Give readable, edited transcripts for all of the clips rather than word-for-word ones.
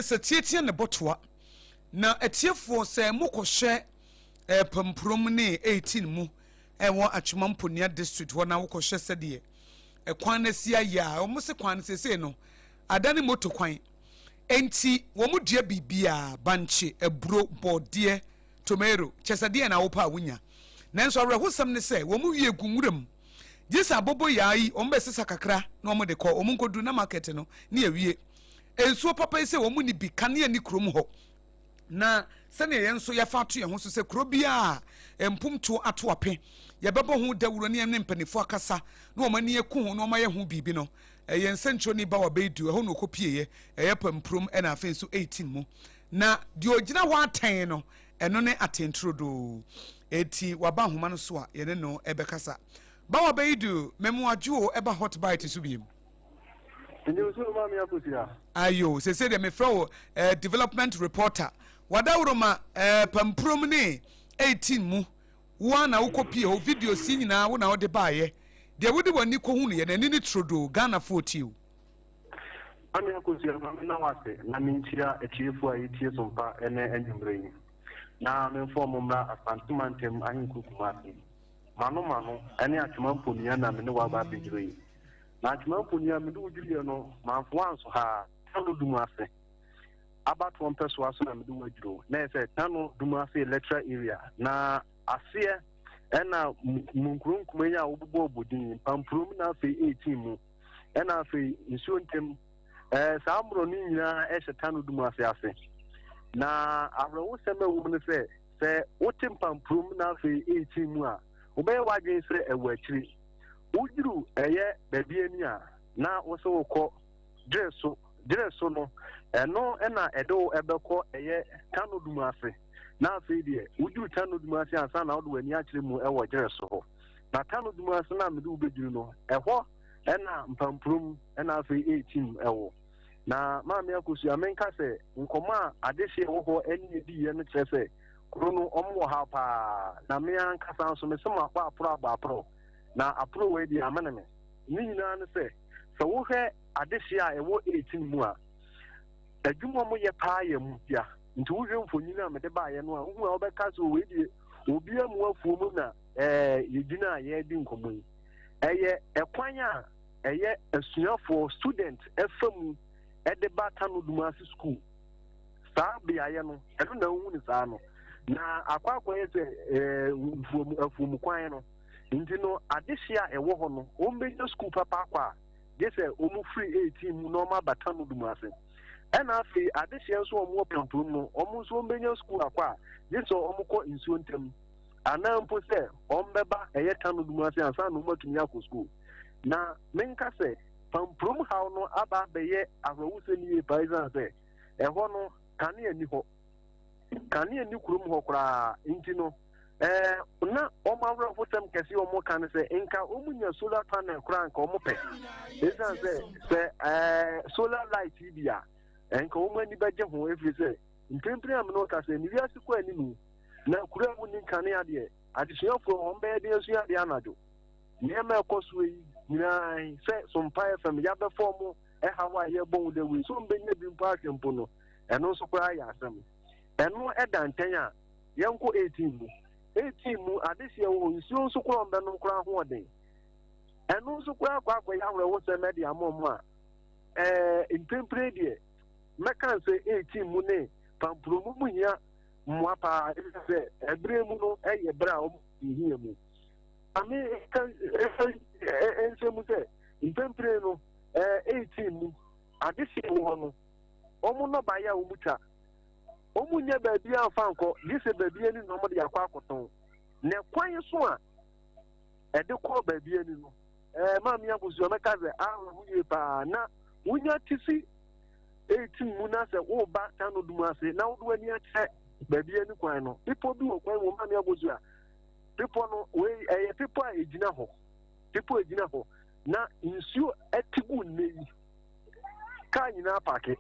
Sɛ tiatia ne bɔtoa. Na atiefoɔ sɛ mokɔhwɛ eh, Pampurom ne 18 mu ɛwɔ Atwema Mponua district hɔ na wokɔhwɛ sɛdeɛ ɛkwan no asi ayɛ a, wɔn se kwan no seesei no adane moto kwan. Enti wɔn dua biribiara, bankye, aburo, bɔɔdeɛ, tomato, kyɛ sɛ deɛ na wopɛ a wonya. Nanso awerɛhosɛm ne sɛ wɔn wie gu nwura mu. Gye sɛ aboboyaa yi wɔn bɛsesa kakra na wɔn de kɔ, wɔn nkɔduru na market no ne awie. Nsuo papa yi sɛ wɔn nni bi, kanea nni kurom hɔ. Na sɛdeɛ yɛn nso yɛfa ato yɛn ho so sɛ kuro biara a mpomtuo ato ape, yɛbɛbɔ ho dawuro ne yɛne mpanimfoɔ akasa na wɔn ani aku ho na wɔayɛ ho biribi no, yɛn nsɛnkyerɛwni Bawa Beidu, ɛhɔ na ɔkɔpieeɛ, ɛyɛ Pampurom ɛna afei nso 18 mu. Na deɛ ɔgyina hɔ atɛn no, ɛno ne Atenturodoo. Enti waba nhoma no so a yɛne no ɛbɛkasa. Bawa Beidu, Memoadwo o, ɛba Hot Bite so biem. Nti nso maame Akosua. Ayo, sese deɛ mefrɛ wo eh, development reporter. Wadaworoma eh, Pampurom ne 18 mu. Wo ara na wokɔ pie hɔ, videos yi nyinaa wo na wode baayɛ. Deɛ wode w'ani kɔhu no yɛ n'ani ne turodoo, Ghanafoɔ tie o. Maame Akosua, ma menna wo ase na menkyia atiefoɔ a yɛtie Sompa ɛnɛ anwummerɛ yi. Na memfa wɔn mmra Asante Mantam ahenkuro Kumasi. Mano mano ne Atwema Mponua na me ne wo aba abɛduru yi. Na Atwema Mponua me ne wo duruiɛ no, mamfo anso ha. Tano Dum ase abatoɔ mpɛsoa so na mede wo aduru. Na ɛyɛ sɛ Tano Dum ase electoral area. Na aseɛ ɛna mu nkuro nkuma yi a wobobɔ bɔ din, Pampurom na afei 18 mu. Ɛna afei nsuo ntɛm. Ɛɛ saa mmorɔ no nyinaa ɛhyɛ Tano Dum ase ase. Na awerɛhosɛm a ɛwɔ mu ne sɛ, sɛ wote Pampurom na afei 18 mu a, wobɛyɛ w'adwene sɛ ɛwɔ akyiri. Woduru ɛyɛ baabi ani a, na wo sɛ wokɔ gyere so. Gyere so no, ɛno na ɛde wo ɛbɛkɔ ɛyɛ Tano Dum ase. Na afei deɛ, woduru Tano Dum ase ansa na wode w'ani akyerɛ mu ɛwɔ gyere so hɔ. Na Tano Dum ase no a mede wo bɛduru no, ɛhɔ ɛna Mpampurom ɛna afei Ekyim ɛwɔ. Na Maame Akosua, menka sɛ nkɔmmɔ a adehyeɛ wɔ hɔ ɛne yɛdiiɛ no kyerɛ sɛ kuro no wɔn wɔ haw paa. Na me ankasa nso mese makɔ aporɔ abɔ aporɔ. Na aporɔ wei deɛ amene me. Ne nyinaa ne sɛ, sɛ wohwɛ adehyeɛ a ɛwɔ 18 mu a, adwuma a wɔyɛ paa yɛ mmoa. Nti wohwɛ mfonyin a mede baeɛ no a, wohu a wobɛka sɛ wei deɛ obi amu afuo mu na ɛɛ yɛgyina a yɛredi nkɔmmɔ yi. Ɛyɛ ɛkwan a ɛyɛ asuafoɔ student ɛfa mu ɛde ba Tano Dumase school. Saa beaeɛ no, ɛno na wohu no saa no. Na akɔ akɔyɛ sɛ ɛɛ afuom kwan no. Nti no, adehye a ɛwɔ hɔ no, wɔbɛnya sukuu papa akɔ a, gye sɛ wɔfiri 18 mu na wɔaba Tano du mu ase. Ɛna afei, adehyeɛ nso a wɔwɔ Pampurom no, wɔn nso wɔbɛnya sukuu akɔ a, gye sɛ wɔkɔ nsuo ntam, anaa mpo sɛ wɔbɛba ɛyɛ Tano du mu ase ansa na wɔatumi akɔ sukuu. Na menka sɛ, Pampurom haw no aba abɛyɛ awerɛhosɛm yie paa esiane sɛ ɛhɔ no, kanea nni hɔ. Kanea nni kurom hɔ koraa nti no, ɛɛ na wɔn awerɛhosɛm kɛse a wɔka no sɛ nka wɔn nya solar panel koraa nka wɔn pɛ. Esiane sɛ sɛ ɛɛ solar light yi bi a nka wɔn ani bɛgye ho efiri sɛ mprempren a mene ka sɛ ne wiase kɔ anim na kuro a wonni nkanea deɛ adesuafoɔ wɔn bɛyɛ den asua adeɛ anadwo. Nneɛma ɛkɔ so yi nyinaa sɛ Sompa FM yɛabɛfɔ mo ɛhaw a yɛbɔ ho dawuro yi sɛ wɔn bɛnya bi mpo ahwɛ mpo no ɛno nso koraa yɛ asɛm. Ɛno ɛda nkyɛn a yɛnkɔ 18 mu. 18 mu adehyeɛ wɔ hɔ, nsuo nso koraa ɔmbɛnom koraa ahoɔden. Ɛno nso koraa akɔ akɔyɛ awerɛhosɛm ɛde ama ɔmo a ɛɛ mprempren deɛ mɛka sɛ 18 mu ne Pampuro mu mu hia mmoa paa ɛfiri sɛ ɛberɛ mu no ɛyɛ berɛ a ɔmo hia mu. Ame ɛka ɛnsɛ mu sɛ mprempren no ɛɛ 18 mu adehyeɛ wɔ hɔ no wɔn nnɔbaeɛ a wɔtwa, wɔnnya baabi amfa nkɔ, gye sɛ baabi ani na wɔde akɔ akɔtɔn. Na kwan so a ɛde kɔ baabi ani no, ɛɛ maame abusua mɛka sɛ awerɛho yie paa na wonya te si eti mu na sɛ woba Tano Dum ase na wode w'ani akyerɛ baabi ani kwan no, bepɔ bi wɔ kwan mu maame abusua. Bepɔ no wei ɛyɛ bepɔ a egyina hɔ, bepɔ egyina hɔ na nsuo ɛte gu nne yi. Kaa nyinaa paake.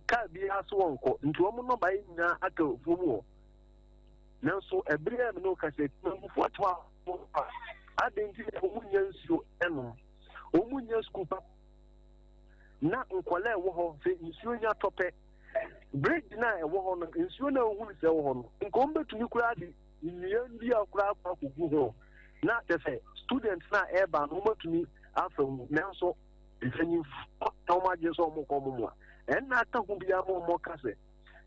Kaa biara so wɔnkɔ. Nti wɔn nnɔbaeɛ nyinaa aka afuom hɔ. Nanso ɛbere a me ne wo kasa yi, temamufoɔ te hɔ a wɔn pa. Adɛn nti na wɔn nnya nsuo nom? Wɔn nnya sukuu pa. Na nkwadaa a ɛwɔ hɔ, sɛ nsuo nya tɔ pɛ, bridge no a ɛwɔ hɔ no, nsuo no a wohunu sɛ ɛwɔ hɔ no, nka wɔbɛtumi koraa de nnua nnua koraa akɔ akɔgu ho na kyɛ sɛ students no a ɛreba no wɔatumi afa mu. Nanso mpanyinfoɔ na wɔn adwene sɛ wɔkɔ wɔn mu a, ɛnna aka ho biara ma wɔka sɛ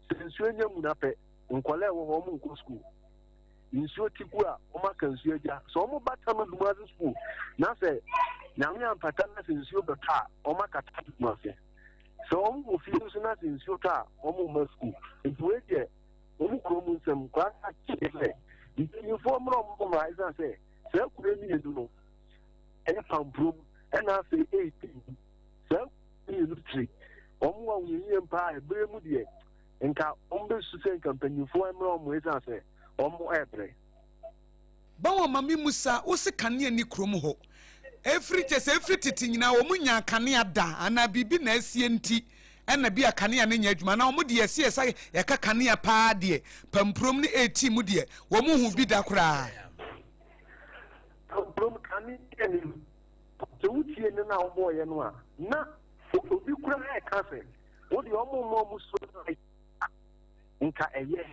sɛ nsuo nya mu na pɛ, nkwadaa a ɛwɔ hɔ wɔn nkɔ sukuu. Nsuo ti gu a, wɔn aka nsuo agya. Sɛ wɔn ba Tano Dumase sukuu na sɛ Nyame ampata na sɛ nsuo bɛtɔ a, wɔn akata Dumase. Sɛ wɔn wɔ fie nso na sɛ nsuo tɔ a, wɔn mma sukuu. Nti wei deɛ, wɔn kurom nsɛm koraa kyerɛ sɛ mpanyinfoɔ mmra wɔn mmra, ɛsiane sɛ saa kuro mmienu no ɛyɛ Pampurom ɛna afei ɛyɛ saa mmienu tiri wɔn wɔ ahohiahia paa. Ɛberɛ mu deɛ, nka wɔn bɛsu sɛ nka mpanyinfoɔ mmra wɔn, ɛsiane sɛ wɔn ɛrebrɛ. Bawa, ma me musa wo se kanea ni kurom hɔ ɛfiri kyɛ sɛ ɛfiri tete nyinaa wɔn nya kanea da anaa biribi na asie nti ɛna bi a kanea no nyɛ adwuma, anaa wɔn deɛ ɛsi ɛsa yɛka kanea paa deɛ, Pampurom ne 18 mu deɛ, wɔn hu bi da koraa? Pampurom kanea ni, sɛ wotie ne na wɔbɔɔyɛ no a, na obi koraa ɛka sɛ wo deɛ ɔmo mmɔ ɔmo so, nka ɛyɛ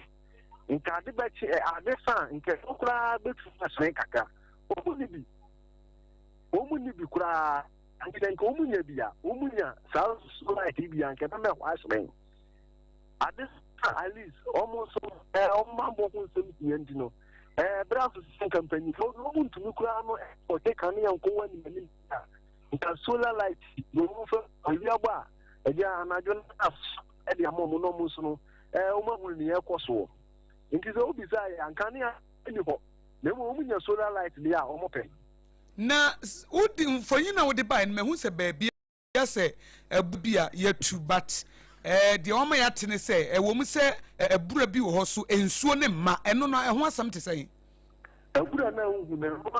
nka ade bɛkye ɛ ade sa, nka ɛno koraa bɛtumi ahyerɛn kakra. Wɔn ni bi, wɔn ni bi koraa. Nka wɔn nya bi a, wɔn nya saa light bi a, nka ɛbɛma ɛhɔ ahyerɛn. Ade sa, at least wɔn nso wɔn abɔ ho nsɛm hia. Nti no ɛɛ bere aso sɛ nka mpanyinfoɔ wɔn ntumi koraa no ɔde kanea nkɔ wɔn anim anim a, nka solar light na wɔn fɛ awia bɔ a, ɛgya anadwo no ɛde ama wɔn, na wɔn nso no wɔn ahunu nea ɛkɔ soɔ. Nti sɛ obisa yɛ, ankanea ɛni hɔ, na mmom wɔn nya solar light deɛ a, wɔn pɛ. Na wodi mfonyin na wode baeɛ no, mahu sɛ baabi asɛ ɛbu bi a yɛtu, but deɛ wɔma yɛate ne sɛ ɛwɔ mu sɛ abura bi wɔ hɔ so nsuo ne mma ɛno no, ɛho asɛm te sɛn? Abura na wohu no, ɛno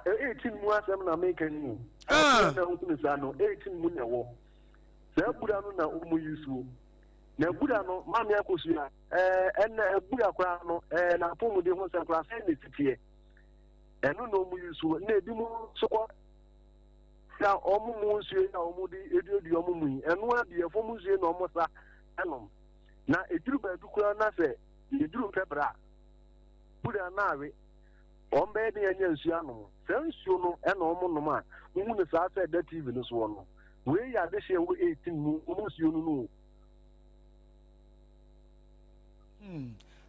a 18 mu asɛm na meka ni o. Abura na wohu no saa no, 18 mu na ɛwɔ. Saa abura no na wɔn yi suo. Na abura no, Maame Akosua, ɛnna abura koraa no, n'apɔmuden ho nsɛm koraa sɛn na esi teɛ. Ɛno na wɔn yi suo. Na ebi mu nso kɔ na wɔn mu nsuo yi a wɔn de eduadua wɔn mu yi, ɛno adeɛ fam nsuo na wɔn sa ɛnom. Na eduru baabi koraa na sɛ eduru pɛ bra, abura na awe, wɔn bɛyɛ de anya nsuo anom. Saa nsuo no ɛna wɔn nom a wohu no saa sɛ ɛda TV no soɔ no. Wei yɛ adehyeɛ wɔ 18 mu wɔn nsuo no no.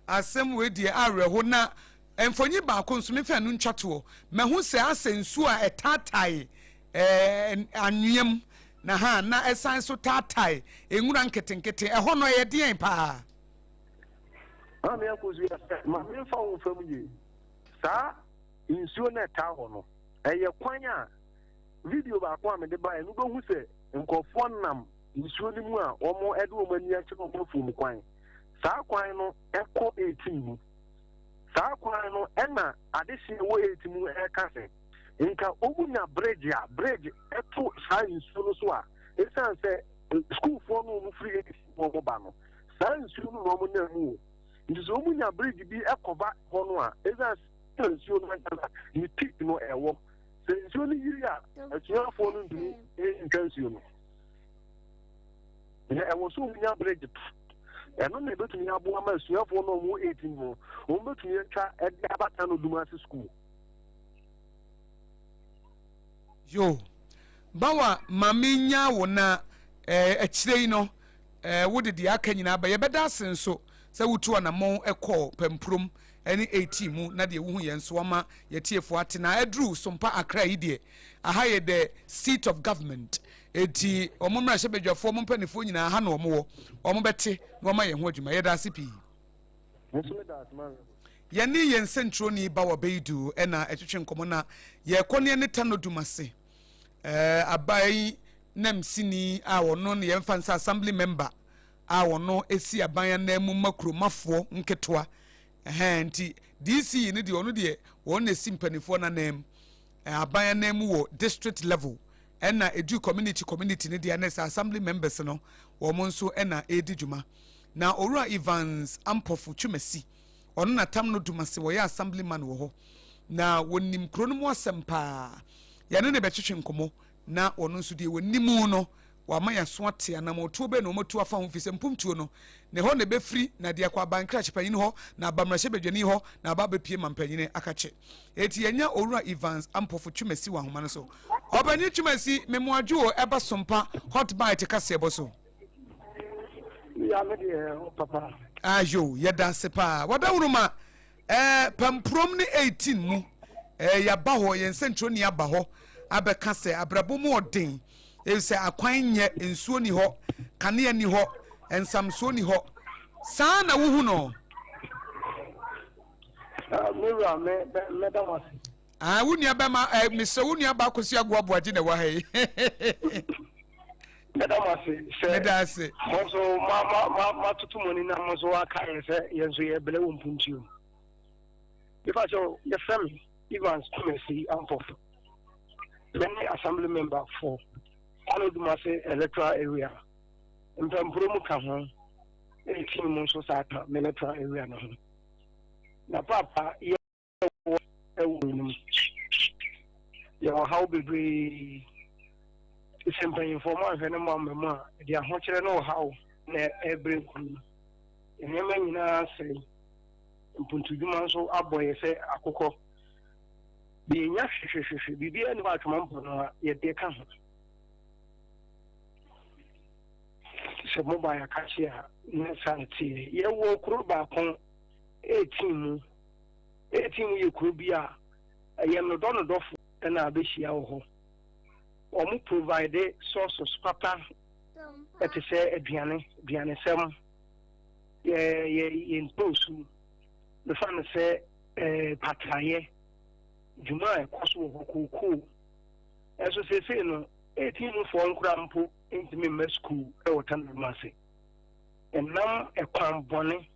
Asɛm wei deɛ awerɛho. Na mfonyin baako nso mefa no ntwa toɔ, mahu sɛ asɛ nsuo a ɛtaatae anwea mu na ha na ɛsan so taatae nwura nketenkete ɛhɔ no, ɛyɛ deɛn paa? Maame Akosua, sɛ maame nfa wo fam yie, saa nsuo no ɛtaa hɔ no, ɛyɛ kwan a video baako a mede baeɛ no, wobɛhu sɛ nkurɔfoɔ nam nsuo no mu a wɔn de wɔn ani akyerɛ wɔn afuom kwan. Saa kwan no ɛkɔ 18 mu. Saa kwan no ɛna adehyeɛ wɔ 8 mu ɛka sɛ nka wɔn nya bridge a bridge ɛto saa nsuo no so a, ɛsiane sɛ sukuufoɔ no wɔn firi 8 mu wɔn ba no, saa nsuo no na wɔn nam mu o. Nti sɛ wɔn nya bridge bi ɛkɔba hɔ no a, ɛsiane sɛ nsuo no ankasa ne peak no ɛwɔ, sɛ nsuo no yiri a, asuafoɔ no ntumi ntwa nsuo no. Na ɛwɔ so wɔn nya bridge to ɛno na ebetumi aboa ma asuafoɔ no a wɔn 18 mu wɔn betumi atwa ɛde abata no Dumase school. Yo, Bawa, ma menya wo na akyire yi no wode deɛ aka nyinaa ba. Yɛbɛda ase nso sɛ wotu anammɔn kɔɔ Pampurom ne 18 mu na deɛ wohu yɛn nso ama yɛtiefoɔ ate. Na aduru Sompa Accra yi deɛ, aha yɛ the seat of government, eti wɔn mmarahyɛbadwafoɔ, wɔn mpanimfoɔ nyinaa ha na wɔn wɔ, wɔn bɛte na wɔn ayɛ ho adwuma. Yɛda ase pii. Yɛne yɛn nsɛntwerɛni Bawa Beidu ɛna ɛtwetwe nkɔmmɔ na yɛkɔ ne ɛne Tano Dumase aban namsini a ɔno ne yɛmfa nsa assembly member a ɔno esi aban anan mu ma kuromafoɔ nketewa. Ɛhɛn, nti DC ne deɛ, ɔno deɛ wɔn na esi mpanimfoɔ n'anan mu, aban anan mu wɔ district level, ɛna edu community ne deɛ ne sɛ assembly members no, wɔn nso ɛna edi dwuma. Na Owura Evans Ampɔfo Twumasi, ɔno na Tam no Dumase wɔyɛ assembly man wɔ hɔ na wɔnim kuro no mu asɛm paa. Yɛne ne bɛtwetwe nkɔmmɔ na ɔno nso deɛ wɔnim no. Wɔama yɛn aso ate anammɔntuo bɛn na wɔatu afa ho firi sɛ mpomtuo no, na ɛhɔ na ɛbɛfiri na ɛde akɔ aban krakye panyin hɔ na aba mmarahyɛbadwani hɔ na aba abɛpue mampanyini akakye. Enti yɛanya Owura Evans Ampofo Twumasi wɔ ahoma no so. Ɔpanyin Twumasi, memoadwo o, ɛba Sompa Hot Bite kaseɛbɔ so. Ya me deɛ o papa. Ayo, yɛda ase paa. Wadawuruma, ɛɛ Pampurom ne 18 mu, ɛɛ yɛaba hɔ, yɛn nsɛnkyerɛwni aba hɔ abɛka sɛ abrabɔ mu ɔden, efisɛ akwan nyɛ, nsuo ni hɔ, kanea ni hɔ, nsamsoɔ ni hɔ. Saa na wohu no? Me wura, me mɛda mo ase. Ah, wo nua bɛma, eh, mesrɛ wo nua ba Kwesi Agoa Boagye na ɛwɔ ha yi. Mɛda mo ase sɛ Meda ase. mo nso ma ma ma matoto mo ani na mo nso aka yɛn sɛ yɛn nso yɛbrɛ wɔ mpuntuo mu. Mepa kyɛw, yɛfrɛ me Evans Twumasi Ampofo. Me ne assembly member for Kwame Dumase electoral area. Mpampuro mu ka ho, ɛna mu nso saa ka me electoral area no ho. Na paapa yɛ wɔ wɔ no mu. Yɛwɔ haw bebree. Sɛ mpanyimfoɔ mo anhwɛ no mo amma mu a, ɛde ahokyerɛ ne ɔhaw na ɛrebrɛ kuro no. Nneɛma nyinaa asɛe. Mpuntudwuma nso abɔ yɛ sɛ akokɔ. Yɛnya hwehwehwehwe, biribiara nni hɔ a atwoma mpɔ no a yɛde ka ho. Sɛ moba yɛakakye a, ne saa na ɛteɛ. Yɛwɔ kuro baako 18 mu. 18 mu yɛ kuro bi a ɛyɛ nnodɔnnodɔfo na abɛhyia wɔ hɔ. Wɔn provide sources papa ɛte sɛ aduane, aduanesɛm, yɛ yɛ yɛ ntoosu, mefa no sɛ ɛɛ patrayɛ, dwuma a ɛkɔ so wɔ hɔ, kookoo. Ɛnso seesei no, 18 mufoɔ nkora mpo ntumi mma sukuu wɔ Tanam ase. Ɛnam ɛkwan bɔne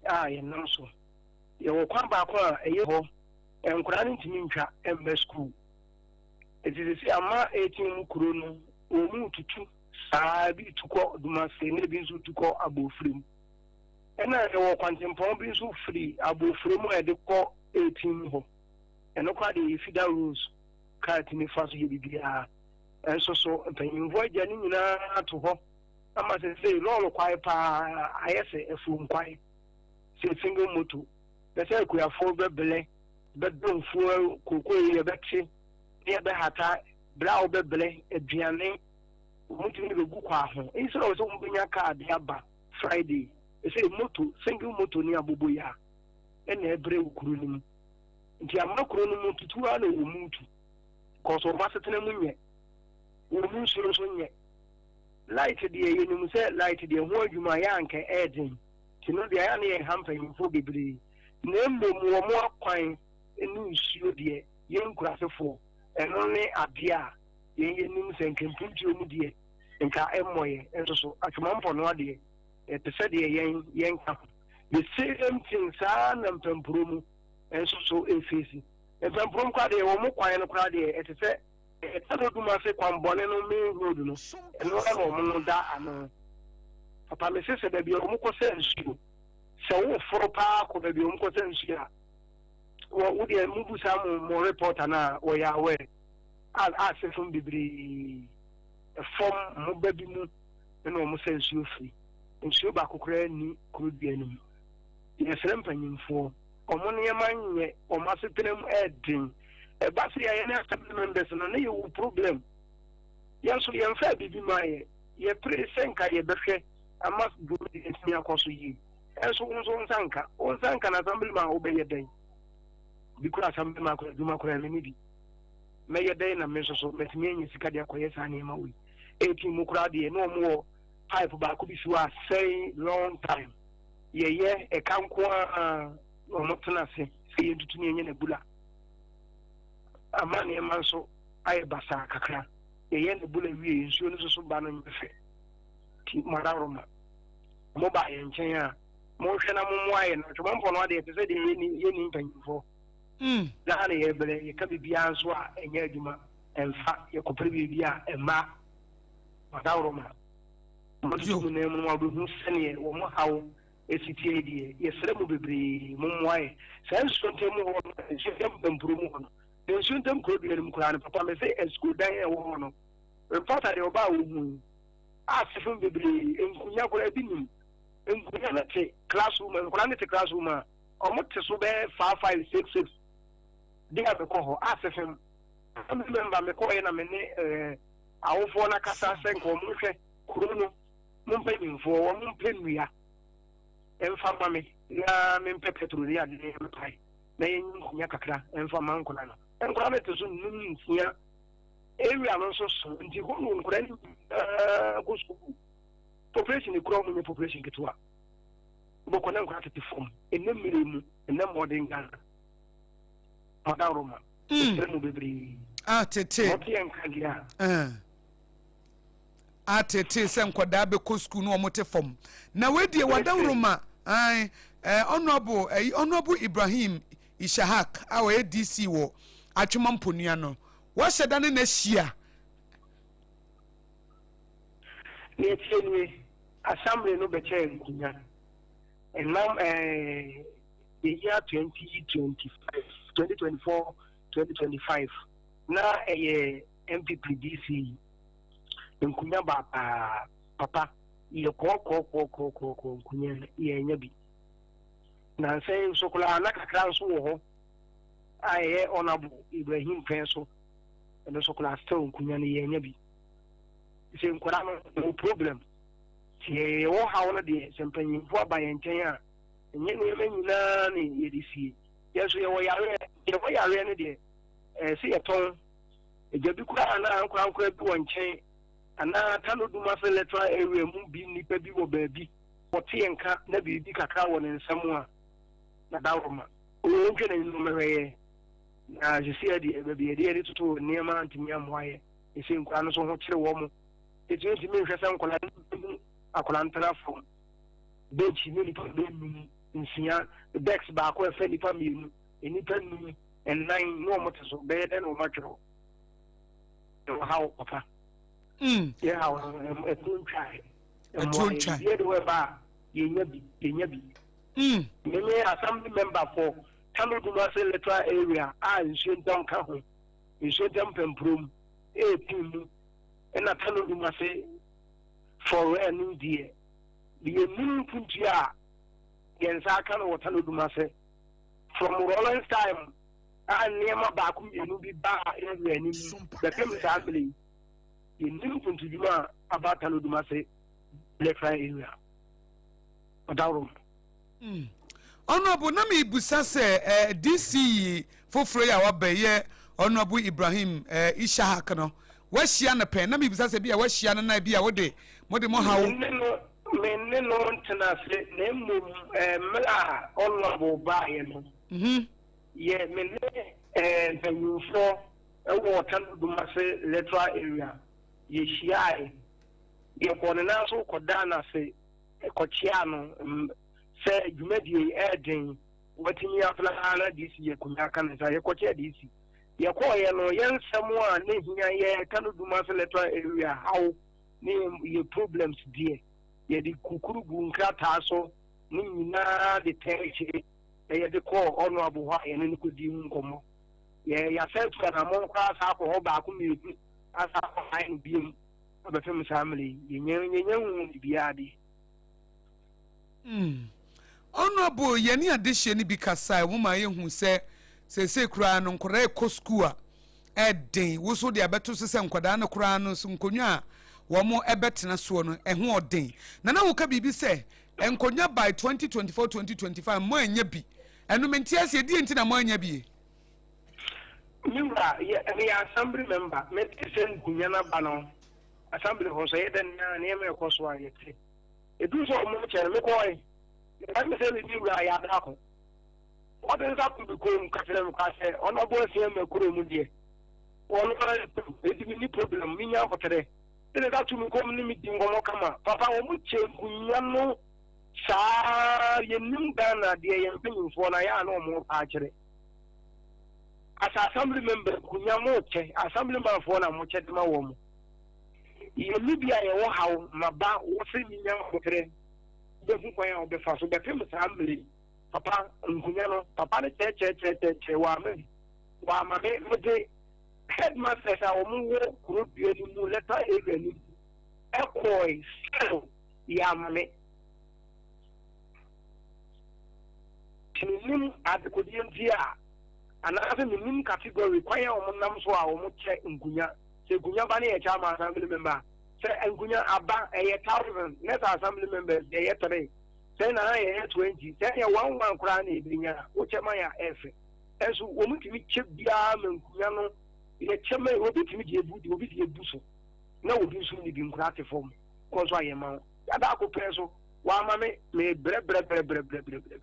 a yɛnam so. Yɛwɔ kwan baako a ɛyɛ hɔ, nkwadaa no ntumi ntwa mma sukuu. Eti sisi ama 18 mu kuro no, wɔn mu tutu saa, ebi tu kɔ Dumase na ebi nso tu kɔ Abofrem. Ɛna yɛwɔ kwantempɔn bi nso firi Abofrem a yɛde kɔ 18 mu hɔ. Ɛno koraa deɛ yɛ feeder roads, kaa tumi fa so yɛ biribiara. Ɛnso so mpanyinfoɔ agya ne nyinaa to hɔ ama sesei lɔɔre kwae paa ayɛ sɛ afuom kwae. Sɛ single moto bɛ sɛ akuafoɔ bɛblɛ bɛdɔ mfuo kooko yi yɛbɛte ne yɛbɛhata berɛ a wobɛblɛ aduane wɔtumi de bɛgu kwa ho instead of sɛ wɔbɛnya kaa de aba Friday ɛsɛ moto single moto ne abobo yi a ɛna ɛbrɛ wɔ kuro no mu nti ama kuro no mu tutu ara na wɔn mu tu kɔsɔ wɔn asetena mu nyɛ wɔn mu nsuo nso nyɛ light deɛ yɛnim sɛ light deɛ ho adwuma yɛ anka ɛɛden. Nti no deɛ ɛyɛ a na yɛnha mpanyimfoɔ bebree, na mmom wɔn akwan ne nsuo deɛ, yɛn nkurasefoɔ, ɛno ne adeɛ a yɛn yɛnim sɛ nka mpuntuo mu deɛ nka ɛmmɔ yɛn, nso so Atwemampɔnoa deɛ ɛte sɛ deɛ yɛn yɛnka ho. The same thing saa na mpampuro mu nso so ɛfeesi. Mpampuro mu koraa deɛ wɔn kwan no koraa deɛ ɛte sɛ Ɛtɔ dum ase kwanbɔne no main road no, ɛno ara na wɔn da ano. Papa mese sɛ baabi a wɔn kɔ sɛ nsuo, sɛ woforo paa kɔ baabi a wɔn kɔ sɛ nsuo a, wɔ wo deɛ mo busa mo mo reporter no a wɔyɛ aware a asɛ fam bebree ɛfam mo ba bi mu ɛna wɔn sɛ nsuo firi nsuo baako koraa ni kuro dua no mu. Yɛsrɛ mpanyinfoɔ wɔn nneɛma nyɛ wɔn asetena mu ɛɛden. Ɛba sɛ yɛyɛ ne assembly members no na yɛwɔ problem. Yɛn nso yɛmfaa biribi maa yɛ. Yɛpere sɛ nka yɛbɛhwɛ ama dwumadi atumi akɔ so yie. Ɛnso wo nso wo nsa nka. Wo nsa nka na assembly man wobɛyɛ dɛn? Bi kora assembly man kora adwuma koraa menni bi. Mɛyɛ dɛn na me nso so matumi anya sika de akɔyɛ saa nneɛma wei? 18 mu koraa deɛ na wɔn wɔ pipe baako bi si hɔ asɛe long time. Yɛyɛ ɛka nko ara na wɔn tena ase sɛ yɛntutu ne yɛnyɛ n'abula. Ama nneɛma nso ayɛ basaa kakra. Yɛyɛ n'abula wie nsuo no nso so ba no nyɛ fɛ. Nti mo adaworoma, mo ba yɛn nkyɛn a, monhwɛ na mommoa yɛn. Na Twemampɔ no adeɛ te sɛ deɛ yɛnni yɛnni mpanyinfoɔ. Mm. Daa na yɛbrɛ, yɛka biribiara nso a ɛnyɛ adwuma, ɛmfa, yɛkɔpere biribi a ɛmma. Mo adaworoma, mototo mo nan mu no ma wobɛhu sɛdeɛ wɔn haw si teɛ yi deɛ, yɛsrɛ mo bebree, mommoa yɛn. Saa nsuo ntam hɔ no, nsuo ntam mpampuro mu hɔ no, na nsuo ntam kuro dua no mu koraa no, papa mese sukuu dan a ɛwɔ hɔ no, Reporter deɛ ɔbaa wohu yi a sefem bebree nkunya koraa bi nim nkunya no te classroom, nkwadaa no te classroom a wɔn te so bɛyɛ 5 5 6 6 de a mekɔ hɔ a sefem assembly member mekɔɔyɛ na me ne awofoɔ no akasa sɛ nka wɔn nhwɛ kuro no mo mpanyinfoɔ wɔn mpɛ nnua mfa ma me na mempɛ petrol ne adeɛ mepae na yɛnyi nkunya kakra mfa ma nkwadaa no. Nkwadaa no te so 5 6, area no nso so nti hɔ no nkwadaa no nyinaa kɔ sukuu. Population kura wɔn nyɛ population ketewa, wobɛkɔ na nkwadaa tete fam. Ɛnɛ mmerɛ mu, ɛnɛ mmɔden Ghana ɔdaworo ma ɛsrɛ mu bebree. Atete wɔte yɛn nka deɛ a atete sɛ nkwadaa bɛkɔ sukuu no wɔn te fam na weidie wadaworo ma ɛn honourable ɛyi Honourable Ibrahim Ishahak a ɔyɛ DC wɔ Atwema Mponua no, wɔahyɛ da ne n'ahyia. Nea ɛteɛ nie, Assembly no bɛkyɛɛ nkonya ɛnam the year 2025, 2024, 2025 na ɛyɛ NPP DC nkonya baapaa papa yɛ kɔɔkɔɔkɔɔkɔɔkɔɔ nkonya yɛnya bi. Nansa yi nso koraa na kakra nso wɔ hɔ a ɛyɛ Honourable Ibrahim pɛn so, ɛno nso koraa still nkonya no yɛnya bi. Sɛ nkwadaa no wɔ problem, sɛ yɛwɔ haw no deɛ, sɛ mpanyinfoɔ aba yɛn nkyɛn a, ɛnyɛ nneɛma nyinaa na yɛde sie. Yɛn nso yɛwɔ yareɛ, yɛwɔ yareɛ no deɛ, ɛɛ sɛ yɛtɔn agya bi koraa anaa ankorankora bi wɔ nkyɛn anaa Tano Dumase electoral area mu bi nnipa bi wɔ baabi wɔte yɛn nka na biribi kakra wɔ ne nsam a, na dawuroma ɔntwa n'ani na ɔmmɛhwɛ yɛ. Na sisi deɛ baabi yɛde yɛde toto nneɛma ntumi ammoa yɛ. Ɛsɛ nkwadaa no nso ho kyere wɔn mo. Ɛtumi ntumi nhwɛ sɛ nkwadaa no bɛhu akwadaa no tena fam bench ne nipa bɛyɛ 5 6, desk baako ɛfɛ nipa 2, nipa 5 4 ne wɔn te so, bɛyɛ dɛ na wɔn atwerɛ. Ɛwɔ ha papa. Yɛ ha wɔ ɛtuo ntwae. Ɛtuo ntwae. Yɛ de wɔ ɛba a yɛnya bi, yɛnya bi. Mene assembly member for Tano Dumase electoral area a nsuo ntam ka ho, nsuo ntam pɛmpurom ɛɛpin mu, ɛna Tano Dumase for ɛno deɛ yɛnim mpuntua a yɛn nsa aka no wɔ Tano Dumase from Rawlings time a nneɛma baako mmienu bi baa area anim bɛpem saa mmerɛ yi, yɛnim mpuntudwuma a aba Tano Dumase electoral area ɔdaworo. Honourable, na mebusa sɛ DC yi foforɔ yi a waba yɛ Honourable Ibrahim Ishahak no, wahyia no pɛn? Na mebusa sɛ bi a wahyia no na bi a wode mode mo haw. Me ne no ntena ase, na mmom mmerɛ a Honourable baeɛ no, yɛ me ne mpanyinfoɔ wɔ Tano Dumase electoral area yɛhyiae, yɛkɔɔ ne nan so kɔdaa n'ase kɔkyea no sɛ dwumadie yi ɛɛden watumi apla na DC yɛ akonnwa aka ne nsa. Yɛkɔkyea DC, yɛkɔɔyɛ no yɛn nsɛm a ne hia yɛ Tano Dumase electoral area haw ne yɛ problems deɛ yɛde kukuru gu nkrataa so ne nyinaa de tɛn akyire na yɛde kɔɔ Honourable hɔ a yɛne no kɔdii ho nkɔmmɔ. Yɛ yɛasɛ atu anammɔn koraa saa akɔ hɔ baako mmienu asa akɔ han no biom abɛpem saa mmerɛ yi yɛnya hu biribiara deɛ. Honourable, yɛne adehyeɛ no bi kasae, wɔn ma yɛhu sɛ seesei koraa no nkwadaa ɛkɔ sukuu a ɛden, wo so de abɛto so sɛ nkwadaa no koraa no so nkonnwa a wɔn ɛbɛtena soɔ no ɛho ɔden. Na na woka biribi sɛ nkonnwa by 2024 2025 mo anya bi, ɛno mente aseɛ, deɛ nti na mo anya bi? Me wura, meyɛ assembly member, mete sɛ nkonnwa no aba no assembly hɔ so ɛyɛ dɛ nneɛma ɛkɔ so a yɛte. Ɛduru sɛ ɔmo kyɛ no mekɔe, mekae me sɛ me wura yɛ adako. Ɔde nsa to me kɔn mu ka kyerɛ me koraa sɛ ɔno ɔbɔ asia ma kuro mu deɛ ɔno ara ɛdi me ni problem, menya aboterɛ. De ne nsa to me kɔn mu ne me di nkɔmmɔ kama. Papa, wɔn kyɛ nkonnwa no saa, yɛnim Ghana deɛ yɛn mpanyinfoɔ no ayɛ a na wɔn pa akyerɛ. As assembly member nkonnwa mo kyɛ, assembly manfoɔ na mo kyɛ de ma wɔn. Yɛn bi a yɛwɔ haw ma ba wɔsɛ menya aboterɛ bɛhu kwan a wɔbɛfa so bɛpem saa mmerɛ yi. Papa nkonnwa no papa no kyerɛkyerɛkyerɛkyerɛ wɔama bi wɔama me mede Headmasters a wɔn wɔ kuro dua no mu electoral area no mu ɛkɔɔe still yɛama me. Nti mennim adekodeɛ nti a anaasɛ mennim category kwan a wɔn nam so a wɔn kyɛ nkunya. Sɛ nkunya ba ne yɛkyɛ ama assembly member a, sɛ nkunya aba ɛyɛ 1000 na sɛ assembly members yɛyɛ 3 sɛ na yɛyɛ 20 sɛ yɛ 1 1 koraa na yɛbɛnya a wokyɛ ma yɛ a ɛfɛ. Ɛnso wɔn tumi kyɛ biara ma nkunya no yɛkyɛ ma obi tumi de ebu de obi de ebu so na obi nso ne bi nkura te fam kɔ nso ayɛ ma wo yada ako pɛɛ so wama me me brɛ brɛ brɛ brɛ brɛ brɛ brɛ